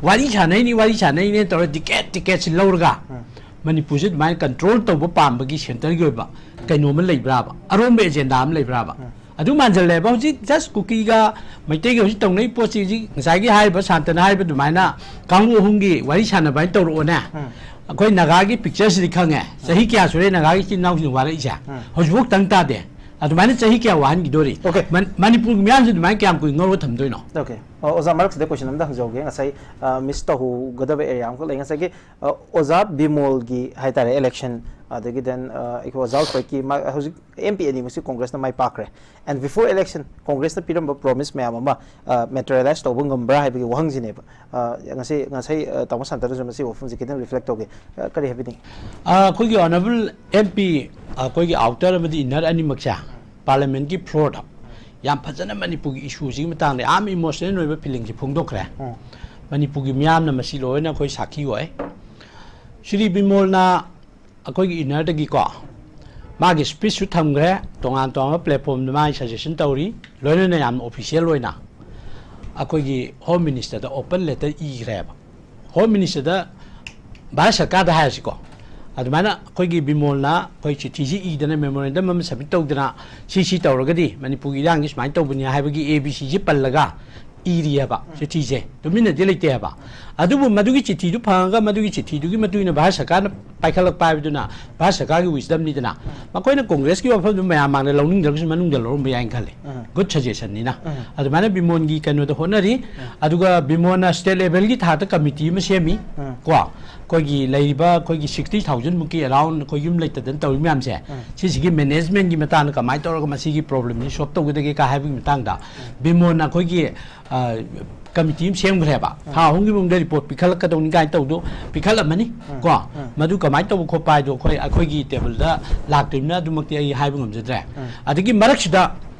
ꯋꯥꯔꯤ ꯁꯥꯟꯅꯩꯅꯤ, ꯋꯥꯔꯤ ꯁꯥꯟꯅꯩꯅꯦ ꯇꯧꯔ ꯗꯤꯀꯦꯠ ꯗꯤꯀꯦꯠꯁꯤ ꯂꯧꯔꯒ, ꯃꯅꯤꯄꯨꯔꯁꯤ ꯑꯗꯨꯃꯥꯏꯅ ꯀꯟꯇ꯭ꯔꯣꯜ ꯇꯧꯕ ꯄꯥꯝꯕꯒꯤ ꯁꯦꯟꯇꯔꯒꯤ ꯑꯣꯏꯕ ꯀꯩꯅꯣꯝꯃ ꯂꯩꯕ꯭ꯔꯥꯕ? ꯑꯔꯣꯝꯕ ꯑꯦꯖꯦꯟꯗꯥ ꯑꯃ ꯂꯩꯕ꯭ꯔꯥꯕ? ꯑꯗꯨ ꯃꯥꯟꯁꯤꯜꯂꯦꯕ꯫ ꯍꯧꯖꯤꯛ ꯖꯁ ꯀꯨꯀꯤꯒ ꯃꯩꯇꯩꯒ ꯍꯧꯖꯤꯛ ꯇꯧꯅꯩ ꯄꯣꯠꯁꯤ, ꯍꯧꯖꯤꯛ ꯉꯁꯥꯏꯒꯤ ꯍꯥꯏꯔꯤꯕ ꯁꯥꯟꯇꯅ ꯍꯥꯏꯔꯤꯕ ꯑꯗꯨꯃꯥꯏꯅ ꯀꯥꯡꯕꯨ ꯑꯍꯨꯝꯒꯤ ꯋꯥꯔꯤ ꯁꯥꯟꯅꯕ ꯍꯥꯏꯅ ꯇꯧꯔꯛꯑꯣꯅꯦ꯫ ꯑꯩꯈꯣꯏ ꯅꯥꯒꯥꯒꯤ ꯄꯤꯛꯆꯔꯁꯤꯗꯤ ꯈꯪꯉꯦ꯫ ꯆꯍꯤ ꯀꯌꯥ ꯁꯨꯔꯦ ꯅꯥꯒꯥꯒꯤ ꯏꯆꯤꯟ ꯏꯅꯥꯎꯁꯤꯡ ꯋꯥꯔꯛꯏꯁꯦ? ꯍꯧꯖꯤꯛꯐꯥꯎ ꯇꯪ ꯇꯥꯗꯦ꯫ ꯑꯗꯨꯃꯥꯏꯅ ꯆꯍꯤ ꯀꯌꯥ ꯋꯥꯍꯟꯈꯤꯗꯣꯔꯤ? Okay. ꯃꯟ-, ꯃꯅꯤꯄꯨꯔꯒꯤ ꯃꯤꯌꯥꯝꯁꯦ ꯑꯗꯨꯃꯥꯏꯅ ꯀꯌꯥꯝ ꯀꯨꯏꯅ ꯉꯧꯔ ꯊꯝꯗꯣꯏꯅꯣ? Okay. ꯑꯣ, ꯑꯣꯖꯥ, ꯃꯔꯛꯁꯤꯗ question ꯑꯝꯇ ꯍꯪꯖꯍꯧꯒꯦ꯫ ꯉꯁꯥꯏ, ꯑ, miss ꯇꯧꯍꯧꯒꯗꯕ area ꯑꯃꯈꯛ ꯂꯩ꯫ ꯉꯁꯥꯏꯒꯤ, ꯑ, ꯑꯣꯖꯥ ꯕꯤꯃꯣꯜꯒꯤ ꯍꯥꯏꯇꯥꯔꯦ, election, ꯑꯗꯒꯤ then, ꯑ, ꯑꯩꯈꯣꯏ ꯑꯣꯖꯥ ꯎꯁꯣꯏꯀꯤ, ꯃꯥ-, ꯍꯧꯖꯤꯛ M P ꯑꯅꯤꯃꯛꯁꯤ ꯀꯣꯡꯒ꯭ꯔꯦꯁꯅ my ꯄꯥꯛꯈ꯭ꯔꯦ꯫ And before election ꯀꯣꯡꯒ꯭ꯔꯦꯁꯅ ꯄꯤꯔꯝꯕ promise ꯃꯌꯥꯝ ꯑꯃ, ꯑ, materialize ꯇꯧꯕ ꯉꯝꯕ꯭ꯔꯥ ꯍꯥꯏꯕꯒꯤ ꯋꯥꯍꯪꯁꯤꯅꯦꯕ꯫ ꯑ, ꯉꯁꯤ, ꯉꯁꯥꯏ, ꯑ, ꯇꯥꯃꯣ ꯁꯥꯟꯇꯅꯁꯨ ꯃꯁꯤꯒꯤ ꯋꯥꯐꯝꯁꯤ ꯈꯤꯇꯪ reflect ꯇꯧꯒꯦ꯫ ꯑ, ꯀꯔꯤ ꯍꯥꯏꯕꯤꯅꯤꯡꯉꯤ? ꯑ, ꯑꯩꯈꯣꯏꯒꯤ honourable M P, ꯑ, ꯑꯩꯈꯣꯏꯒꯤ outer ꯑꯃꯗꯤ inner ꯑꯅꯤꯃꯛꯁꯦ parliamentꯀꯤ floorꯗ ꯌꯥꯝ ꯐꯖꯅ ꯃꯅꯤꯄꯨꯔꯒꯤ issueꯁꯤꯒꯤ ꯃꯇꯥꯡꯗ ꯌꯥꯝ emotional ꯑꯣꯏꯕ feelingꯁꯤ ꯐꯣꯡꯗꯣꯛꯈ꯭ꯔꯦ꯫ ꯃꯅꯤꯄꯨꯔꯒꯤ ꯃꯤꯌꯥꯝꯅ ꯃꯁꯤ ꯂꯣꯏꯅ ꯑꯩꯈꯣꯏ ꯁꯥꯈꯤ ꯑꯣꯏ꯫ ꯁ꯭ꯔꯤ ꯕꯤꯃꯣꯜꯅ ꯑꯩꯈꯣꯏꯒꯤ innerꯗꯒꯤꯀꯣ, ꯃꯥꯒꯤ speechꯁꯨ ꯊꯝꯈ꯭ꯔꯦ, ꯇꯣꯉꯥꯟ ꯇꯣꯉꯥꯟꯕ platformꯗ ꯃꯥꯒꯤ suggestion ꯇꯧꯔꯤ, ꯂꯣꯏꯅꯅ ꯌꯥꯝꯅ official ꯑꯣꯏꯅ ꯑꯩꯈꯣꯏꯒꯤ Home Ministerꯗ open letter ꯏꯈ꯭ꯔꯦꯕ꯫ Home Ministerꯗ, Bharat ꯁꯔꯀꯥꯔꯗ ꯍꯥꯏꯔꯁꯤꯀꯣ, ꯑꯗꯨꯃꯥꯏꯅ ꯑꯩꯈꯣꯏꯒꯤ ꯕꯤꯃꯣꯜꯅ ꯑꯩꯈꯣꯏ ꯆꯤꯊꯤꯁꯤ ꯏꯗꯅ memorandum ꯑꯃ submit ꯇꯧꯗꯅ, ꯁꯤ ꯁꯤ ꯇꯧꯔꯒꯗꯤ ꯃꯅꯤꯄꯨꯔꯒꯤ ꯏꯔꯥꯡꯁꯤ ꯁꯨꯃꯥꯏꯅ ꯇꯧꯕꯅꯤ ꯍꯥꯏꯕꯒꯤ A B Cꯁꯤ ꯄꯜꯂꯒ, ꯏꯔꯤ ꯍꯥꯏꯕ ꯆꯤꯊꯤꯁꯦ, ꯇꯨꯃꯤꯟꯅꯗꯤ ꯂꯩꯇꯦ ꯍꯥꯏꯕ꯫ ꯑꯗꯨꯕꯨ ꯃꯗꯨꯒꯤ ꯆꯤꯊꯤꯗꯨ ꯐꯪꯉꯒ ꯃꯗꯨꯒꯤ ꯆꯤꯊꯤꯗꯨꯒꯤ ꯃꯇꯨꯡ ꯏꯟꯅ ꯚꯥꯔꯠ ꯁꯔꯀꯥꯔꯅ ꯄꯥꯏꯈꯠꯂꯛꯄ ꯍꯥꯏꯕꯗꯨꯅ ꯚꯥꯔꯠ ꯁꯔꯀꯥꯔꯒꯤ wisdomꯅꯤꯗꯅ꯫ ꯃꯈꯣꯏꯅ ꯀꯣꯡꯒ꯭ꯔꯦꯁꯀꯤ ꯋꯥꯐꯝꯗꯨ ꯃꯌꯥꯝ ꯃꯥꯡꯗ ꯂꯧꯅꯤꯡꯗ꯭ꯔꯒꯁꯨ ꯃꯅꯨꯡꯗ ꯂꯧꯔꯝꯕ ꯌꯥꯏꯅ ꯈꯜꯂꯤ꯫ ꯎꯝ꯫ Good suggestionꯅꯤꯅ꯫ ꯎꯝ꯫ ꯑꯗꯨꯃꯥꯏꯅ ꯕꯤꯃꯣꯟꯒꯤ ꯀꯩꯅꯣꯗ ꯍꯣꯠꯅꯔꯤ꯫ ꯎꯝ꯫ ꯑꯗꯨꯒ ꯕꯤꯃꯣꯟꯅ state levelꯒꯤ ꯊꯥꯛꯇ committee ꯑꯃ ꯁꯦꯝꯃꯤ꯫ ꯎꯝ꯫ ꯀꯣ, ꯑꯩꯈꯣꯏꯒꯤ ꯂꯩꯔꯤꯕ ꯑꯩꯈꯣꯏꯒꯤ sixty thousand ꯃꯨꯛꯀꯤ around ꯑꯩꯈꯣꯏ ꯌꯨꯝ ꯂꯩꯇꯗꯅ ꯇꯧꯔꯤ ꯃꯌꯥꯝꯁꯦ, ꯎꯝ꯫ ꯁꯤꯁꯤꯒꯤ managementꯀꯤ ꯃꯇꯥꯡꯗ ꯀꯃꯥꯏꯅ ꯇꯧꯔꯒ ꯃꯁꯤꯒꯤ problemꯁꯤ solve ꯇꯧꯒꯗꯒꯦ ꯀꯥ ꯍꯥꯏꯕꯒꯤ ꯃꯇꯥꯡꯗ ꯎꯝ꯫ ꯕꯤꯃꯣꯟꯅ ꯑꯩꯈꯣꯏꯒꯤ, ꯑ, committee ꯑꯃ ꯁꯦꯝꯈ꯭ꯔꯦꯕ꯫ ꯎꯝ꯫ ꯊꯥ ꯑꯍꯨꯝꯒꯤ ꯃꯅꯨꯡꯗ report ꯄꯤꯈꯠꯂꯛꯀꯗꯧꯅꯤ ꯀꯥꯏꯅ ꯇꯧꯕꯗꯣ ꯄꯤꯈꯠꯂꯝꯃꯅꯤ꯫ ꯎꯝ꯫ ꯀꯣ, ꯎꯝ꯫ ꯃꯗꯨ ꯀꯃꯥꯏꯅ ꯇꯧꯕ ꯈꯣꯠꯄ ꯍꯥꯏꯗꯣ ꯑꯩꯈꯣꯏ, ꯑꯩꯈꯣꯏꯒꯤ tableꯗ ꯂꯥꯛꯇ꯭ꯔꯤꯕꯅꯤꯅ ꯑꯗꯨꯃꯛꯇꯤ ꯑꯩ ꯍꯥꯏꯕ ꯉꯝꯖꯗ꯭ꯔꯦ꯫ ꯎꯝ꯫ ꯑꯗꯒꯤ ꯃꯔꯛꯁꯤꯗ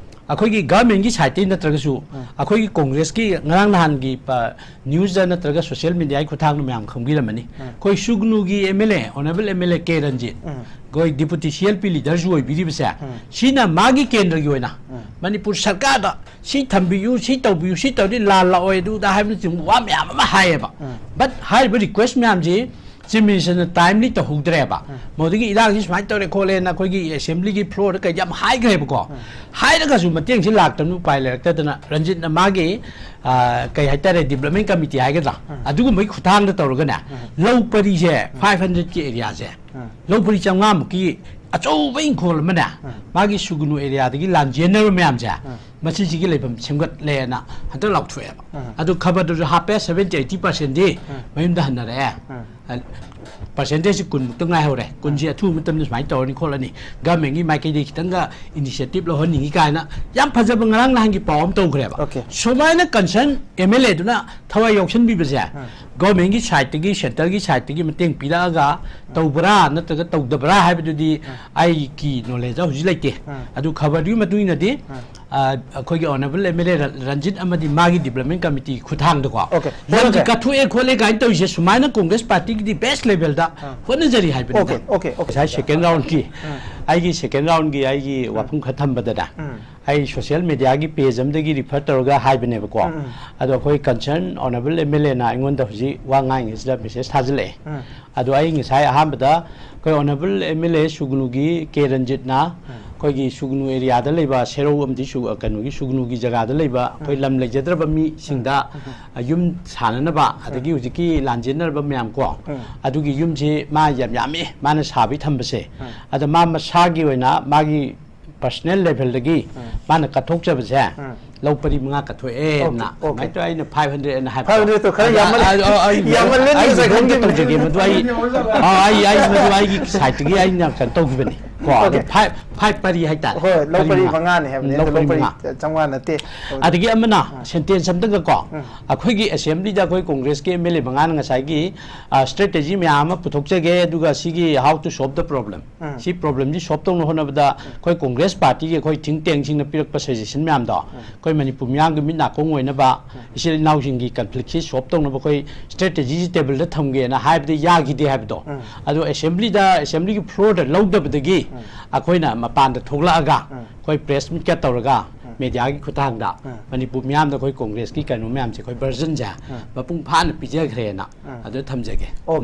ꯑꯩꯈꯣꯏꯒꯤ governmentꯀꯤ sideꯇꯩ ꯅꯠꯇ꯭ꯔꯒꯁꯨ ꯎꯝ꯫ ꯑꯩꯈꯣꯏꯒꯤ ꯀꯣꯡꯒ꯭ꯔꯦꯁꯀꯤ ꯉꯔꯥꯡ ꯅꯍꯥꯟꯒꯤ ꯄ-, newsꯇ ꯅꯠꯇ꯭ꯔꯒ social mediaꯒꯤ ꯈꯨꯠꯊꯥꯡꯗ ꯃꯌꯥꯝ ꯈꯪꯕꯤꯔꯝꯃꯅꯤ꯫ ꯎꯝ꯫ ꯑꯩꯈꯣꯏ ꯁꯨꯒꯅꯨꯒꯤ MLA, Honourable MLA ꯀꯦ ꯔꯟꯖꯤꯠ, ꯎꯝ꯫ ꯑꯩꯈꯣꯏ deputy CLP leaderꯁꯨ ꯑꯣꯏꯕꯤꯔꯤꯕꯁꯦ, ꯎꯝ꯫ ꯁꯤꯅ ꯃꯥꯒꯤ ꯀꯦꯟꯗ꯭ꯔꯒꯤ ꯑꯣꯏꯅ ꯎꯝ꯫ ꯃꯅꯤꯄꯨꯔ ꯁꯔꯀꯥꯔꯗ ꯁꯤ ꯊꯝꯕꯤꯌꯨ, ꯁꯤ ꯇꯧꯕꯤꯌꯨ, ꯁꯤ ꯇꯧꯔꯗꯤ ꯂꯥꯜꯂꯛꯑꯣꯏ, ꯑꯗꯨꯗ ꯍꯥꯏꯕꯅꯆꯤꯡꯕ ꯋꯥ ꯃꯌꯥꯝ ꯑꯃ ꯍꯥꯏꯌꯦꯕ꯫ ꯎꯝ꯫ But ꯍꯥꯏꯔꯤꯕ request ꯃꯌꯥꯝꯁꯤ Chief Ministerꯅ timely ꯇꯧꯍꯧꯗ꯭ꯔꯦꯕ꯫ ꯎꯝ꯫ ꯃꯗꯨꯗꯒꯤ ꯏꯔꯥꯡꯁꯤ ꯁꯨꯃꯥꯏꯅ ꯇꯧꯔꯦ ꯈꯣꯠꯂꯦꯅ ꯑꯩꯈꯣꯏꯒꯤ assemblyꯒꯤ floorꯗ ꯀꯩꯗ ꯌꯥꯝ ꯍꯥꯏꯈ꯭ꯔꯦꯕꯀꯣ꯫ ꯎꯝ꯫ ꯍꯥꯏꯔꯒꯁꯨ ꯃꯇꯦꯡꯁꯤ ꯂꯥꯛꯇꯕꯅ ꯎꯄꯥꯏ ꯂꯩꯔꯛꯇꯗꯅ ꯔꯟꯖꯤꯠꯅ ꯃꯥꯒꯤ, ꯑ, ꯀꯩ ꯍꯥꯏꯇꯥꯔꯦ, development committee ꯍꯥꯏꯒꯗ꯭ꯔꯥ? ꯎꯝ꯫ ꯑꯗꯨꯒꯨꯝꯕꯒꯤ ꯈꯨꯠꯊꯥꯡꯗ ꯇꯧꯔꯒꯅꯦ, ꯎꯝ꯫ ꯂꯧ ꯄꯔꯤꯁꯦ ꯎꯝ꯫ Five hundredꯀꯤ areaꯁꯦ, ꯎꯝ꯫ ꯂꯧ ꯄꯔꯤ ꯆꯥꯝꯃꯉꯥꯃꯨꯛꯀꯤ ꯑꯆꯧꯕ ꯏꯪꯈꯣꯜ ꯑꯃꯅꯦ, ꯎꯝ꯫ ꯃꯥꯒꯤ ꯁꯨꯒꯅꯨ areaꯗꯒꯤ ꯂꯥꯟꯖꯦꯟꯅꯔꯕ ꯃꯌꯥꯝꯁꯦ, ꯎꯝ꯫ ꯃꯁꯤꯁꯤꯒꯤ ꯂꯩꯐꯝ ꯁꯦꯝꯒꯠꯂꯦꯅ ꯍꯟꯗꯛ ꯂꯥꯎꯊꯣꯛꯑꯦꯕ꯫ ꯎꯝ꯫ ꯑꯗꯨ ꯈꯕꯔꯗꯨꯁꯨ ꯍꯥꯞꯄꯦ, seventy eighty percentꯗꯤ ꯎꯝ꯫ ꯃꯌꯨꯝꯗ ꯍꯟꯅꯔꯛꯑꯦ꯫ ꯎꯝ꯫ ꯑ, percentageꯁꯤ ꯀꯨꯟꯃꯨꯛꯇ ꯉꯥꯏꯍꯧꯔꯦ꯫ ꯀꯨꯟꯁꯤ ꯎꯝ꯫ ꯑꯊꯨꯕ ꯃꯇꯝꯗ ꯁꯨꯃꯥꯏꯅ ꯇꯧꯔꯅꯤ ꯈꯣꯠꯂꯅꯤ꯫ Governmentꯀꯤ ꯃꯥꯏꯀꯩꯗꯒꯤ ꯈꯤꯇꯪꯒ initiative ꯂꯧꯍꯟꯅꯤꯡꯉꯤ ꯀꯥꯏꯅ ꯌꯥꯝ ꯐꯖꯕ ꯉꯔꯥꯡ ꯅꯍꯥꯟꯒꯤ ꯄꯥꯎ ꯑꯃ ꯇꯧꯈ꯭ꯔꯦꯕ꯫ Okay꯫ ꯁꯨꯃꯥꯏꯅ concern MLAꯗꯨꯅ ꯊꯋꯥꯏ ꯌꯥꯎꯁꯟꯕꯤꯕꯁꯦ, ꯎꯝ꯫ Governmentꯀꯤ sideꯇꯒꯤ, centreꯒꯤ sideꯇꯒꯤ ꯃꯇꯦꯡ ꯄꯤꯔꯛꯑꯒ ꯎꯝ꯫ ꯇꯧꯕ꯭ꯔꯥ ꯅꯠꯇ꯭ꯔꯒ ꯇꯧꯗꯕ꯭ꯔꯥ ꯍꯥꯏꯕꯗꯨꯗꯤ ꯎꯝ꯫ ꯑꯩꯒꯤ knowledgeꯇ ꯍꯧꯖꯤꯛ ꯂꯩꯇꯦ꯫ ꯎꯝ꯫ ꯑꯗꯨ ꯈꯕꯔꯗꯨꯒꯤ ꯃꯇꯨꯡ ꯏꯟꯅꯗꯤ, ꯎꯝ꯫ ꯑ, ꯑꯩꯈꯣꯏꯒꯤ Honourable MLA ꯔ-, ꯔꯟꯖꯤꯠ ꯑꯃꯗꯤ ꯃꯥꯒꯤ development committee ꯈꯨꯠꯊꯥꯡꯗꯀꯣ, Okay, ꯂꯝꯁꯦ okay꯫ ꯀꯠꯊꯣꯛꯑꯦ ꯈꯣꯠꯂꯦ ꯀꯥꯏꯅ ꯇꯧꯔꯤꯁꯦ, ꯁꯨꯃꯥꯏꯅ Congress partyꯒꯤꯗꯤ best levelꯗ ꯑꯥ꯫ ꯍꯣꯠꯅꯖꯔꯤ ꯍꯥꯏꯕꯅꯤꯗ꯫ Okay, okay, okay꯫ ꯉꯁꯥꯏ second roundꯀꯤ, ꯎꯝ꯫ ꯑꯩꯒꯤ second roundꯀꯤ ꯑꯩꯒꯤ ꯎꯝ꯫ ꯋꯥꯐꯝ ꯈꯔ ꯊꯝꯕꯗꯅꯦ, ꯎꯝ꯫ ꯑꯩ social mediaꯒꯤ page ꯑꯃꯗꯒꯤ refer ꯇꯧꯔꯒ ꯍꯥꯏꯕꯅꯦꯕꯀꯣ꯫ ꯎꯝ, ꯎꯝ꯫ ꯑꯗꯣ ꯑꯩꯈꯣꯏ concern Honourable MLAꯅ ꯑꯩꯉꯣꯟꯗ ꯍꯧꯖꯤꯛ ꯋꯥ ꯉꯥꯡꯉꯤꯉꯩꯁꯤꯗ message ꯊꯥꯖꯤꯜꯂꯛꯑꯦ꯫ ꯎꯝ꯫ ꯑꯗꯣ ꯑꯩ ꯉꯁꯥꯏ ꯑꯍꯥꯟꯕꯗ ꯑꯩꯈꯣꯏ Honourable MLA ꯁꯨꯒꯅꯨꯒꯤ ꯀꯦ ꯔꯟꯖꯤꯠꯅ ꯎꯝ꯫ ꯑꯩꯈꯣꯏꯒꯤ ꯁꯨꯒꯅꯨ ꯑꯦꯔꯤꯌꯥꯗ ꯂꯩꯕ, ꯁꯦꯔꯧ ꯑꯃꯗꯤ ꯁꯨ-, ꯑ, ꯀꯩꯅꯣꯒꯤ ꯁꯨꯒꯅꯨꯒꯤ ꯖꯒꯥꯗ ꯂꯩꯕ ꯑꯩꯈꯣꯏ ꯎꯝ꯫ ꯂꯝ ꯂꯩꯖꯗ꯭ꯔꯕ ꯃꯤꯁꯤꯡꯗ, ꯎꯝ꯫ ꯑ, ꯌꯨꯝ ꯁꯥꯅꯅꯕ, ꯎꯝ꯫ ꯑꯗꯒꯤ ꯍꯧꯖꯤꯛꯀꯤ ꯂꯥꯟꯖꯦꯟꯅꯔꯕ ꯃꯌꯥꯝ ꯀꯣ, ꯎꯝ꯫ ꯑꯗꯨꯒꯤ ꯌꯨꯝꯁꯦ ꯃꯥ ꯌꯥꯝ ꯌꯥꯝꯃꯤ, ꯃꯥꯅ ꯁꯥꯕꯩ ꯊꯝꯕꯁꯦ꯫ ꯎꯝ꯫ ꯑꯗ ꯃꯥ ꯃꯁꯥꯒꯤ ꯑꯣꯏꯅ ꯃꯥꯒꯤ personal levelꯗꯒꯤ ꯎꯝ꯫ ꯃꯥꯅ ꯀꯠꯊꯣꯛꯆꯕꯁꯦ ꯎꯝ꯫ ꯂꯧ ꯄꯔꯤ ꯃꯉꯥ ꯀꯠꯊꯣꯛꯑꯦꯅ꯫ Okay, okay꯫ ꯑꯗꯨꯃꯥꯏꯅ ꯇꯧꯔꯦ, ꯑꯩꯅ five hundred ꯑꯅ ꯍꯥꯏꯕ꯫ Five hundred ꯇꯣ ꯈꯔ ꯑꯗ, ꯌꯥꯝꯃꯜꯂꯦ꯫ ꯑ, ꯑ, ꯑꯩ ꯌꯥꯝꯃꯜꯂꯦ, ꯑꯩ ꯉꯁꯥꯏ ꯉꯣꯟꯗ ꯈꯪꯗꯦ꯫ ꯇꯧꯖꯒꯦ, ꯃꯗꯨ ꯑꯩ, ꯑ, ꯑꯩ, ꯑꯩ, ꯃꯗꯨ ꯑꯩꯒꯤ sideꯇꯒꯤ ꯑꯩꯅ ꯀꯩꯅꯣ ꯇꯧꯈꯤꯕꯅꯤ ꯀꯣ꯫ ꯑꯗꯣ Okay꯫ Five, five ꯄꯔꯤ ꯍꯥꯏꯇꯥꯔꯦ꯫ ꯍꯣꯏ, ꯂꯧ ꯄꯔꯤ ꯄꯔꯤ ꯃꯉꯥ꯫ ꯃꯉꯥꯅꯦ ꯍꯥꯏꯕꯅꯦ, ꯂꯧ ꯑꯗꯣ ꯂꯧ ꯄꯔꯤ ꯄꯔꯤ ꯃꯉꯥ꯫ ꯆꯥꯝꯃꯉꯥ ꯅꯠꯇꯦ꯫ ꯑꯗꯒꯤ ꯑꯃꯅ, ꯎꯝ꯫ Sentence ꯑꯝꯇꯪꯒ ꯀꯣ, ꯎꯝ꯫ ꯑꯩꯈꯣꯏꯒꯤ assemblyꯗ ꯑꯩꯈꯣꯏ Congressꯀꯤ MLA ꯃꯉꯥꯅ ꯉꯁꯥꯏꯒꯤ, ꯑ, strategy ꯃꯌꯥꯝ ꯑꯃ ꯄꯨꯊꯣꯛꯆꯒꯦ, ꯑꯗꯨꯒ ꯁꯤꯒꯤ how to solve the problem꯫ ꯎꯝ꯫ ꯁꯤ problemꯁꯤ solve ꯇꯧꯅ ꯍꯣꯠꯅꯕꯗ ꯎꯝ꯫ ꯑꯩꯈꯣꯏ Congress partyꯒꯤ ꯑꯩꯈꯣꯏ think tankꯁꯤꯡꯅ ꯄꯤꯔꯛꯄ suggestion ꯃꯌꯥꯝꯗꯣ ꯎꯝ꯫ ꯑꯩꯈꯣꯏ ꯃꯅꯤꯄꯨꯔ ꯃꯤꯌꯥꯝꯒꯤ ꯃꯤꯠ ꯅꯥꯀꯣꯡ ꯑꯣꯏꯅꯕ, ꯎꯝ꯫ ꯏꯆꯤꯜ ꯏꯅꯥꯎꯁꯤꯡꯒꯤ conflictꯁꯤ solve ꯇꯧꯅꯕ ꯑꯩꯈꯣꯏ strategyꯁꯤ tableꯗ ꯊꯝꯒꯦꯅ ꯍꯥꯏꯕꯗ ꯌꯥꯈꯤꯗꯦ ꯍꯥꯏꯕꯗꯣ, ꯎꯝ꯫ ꯑꯗꯣ assemblyꯗ, assemblyꯒꯤ floorꯗ ꯂꯧꯗꯕꯗꯒꯤ ꯎꯝ꯫ ꯑꯩꯈꯣꯏꯅ ꯃꯄꯥꯟꯗ ꯊꯣꯛꯂꯛꯑꯒ ꯎꯝ꯫ ꯑꯩꯈꯣꯏ press meetꯀ ꯇꯧꯔꯒ ꯎꯝ꯫ Mediaꯒꯤ ꯈꯨꯠꯊꯥꯡꯗ ꯎꯝ꯫ ꯃꯅꯤꯄꯨꯔ ꯃꯤꯌꯥꯝꯗ ꯑꯩꯈꯣꯏ Congressꯀꯤ ꯀꯩꯅꯣ ꯃꯌꯥꯝꯁꯦ ꯑꯩꯈꯣꯏ versionꯁꯦ ꯎꯝ꯫ ꯃꯄꯨꯡ ꯐꯥꯅ ꯄꯤꯖꯈ꯭ꯔꯦꯅ ꯎꯝ꯫ ꯑꯗꯨ ꯊꯝꯖꯒꯦ꯫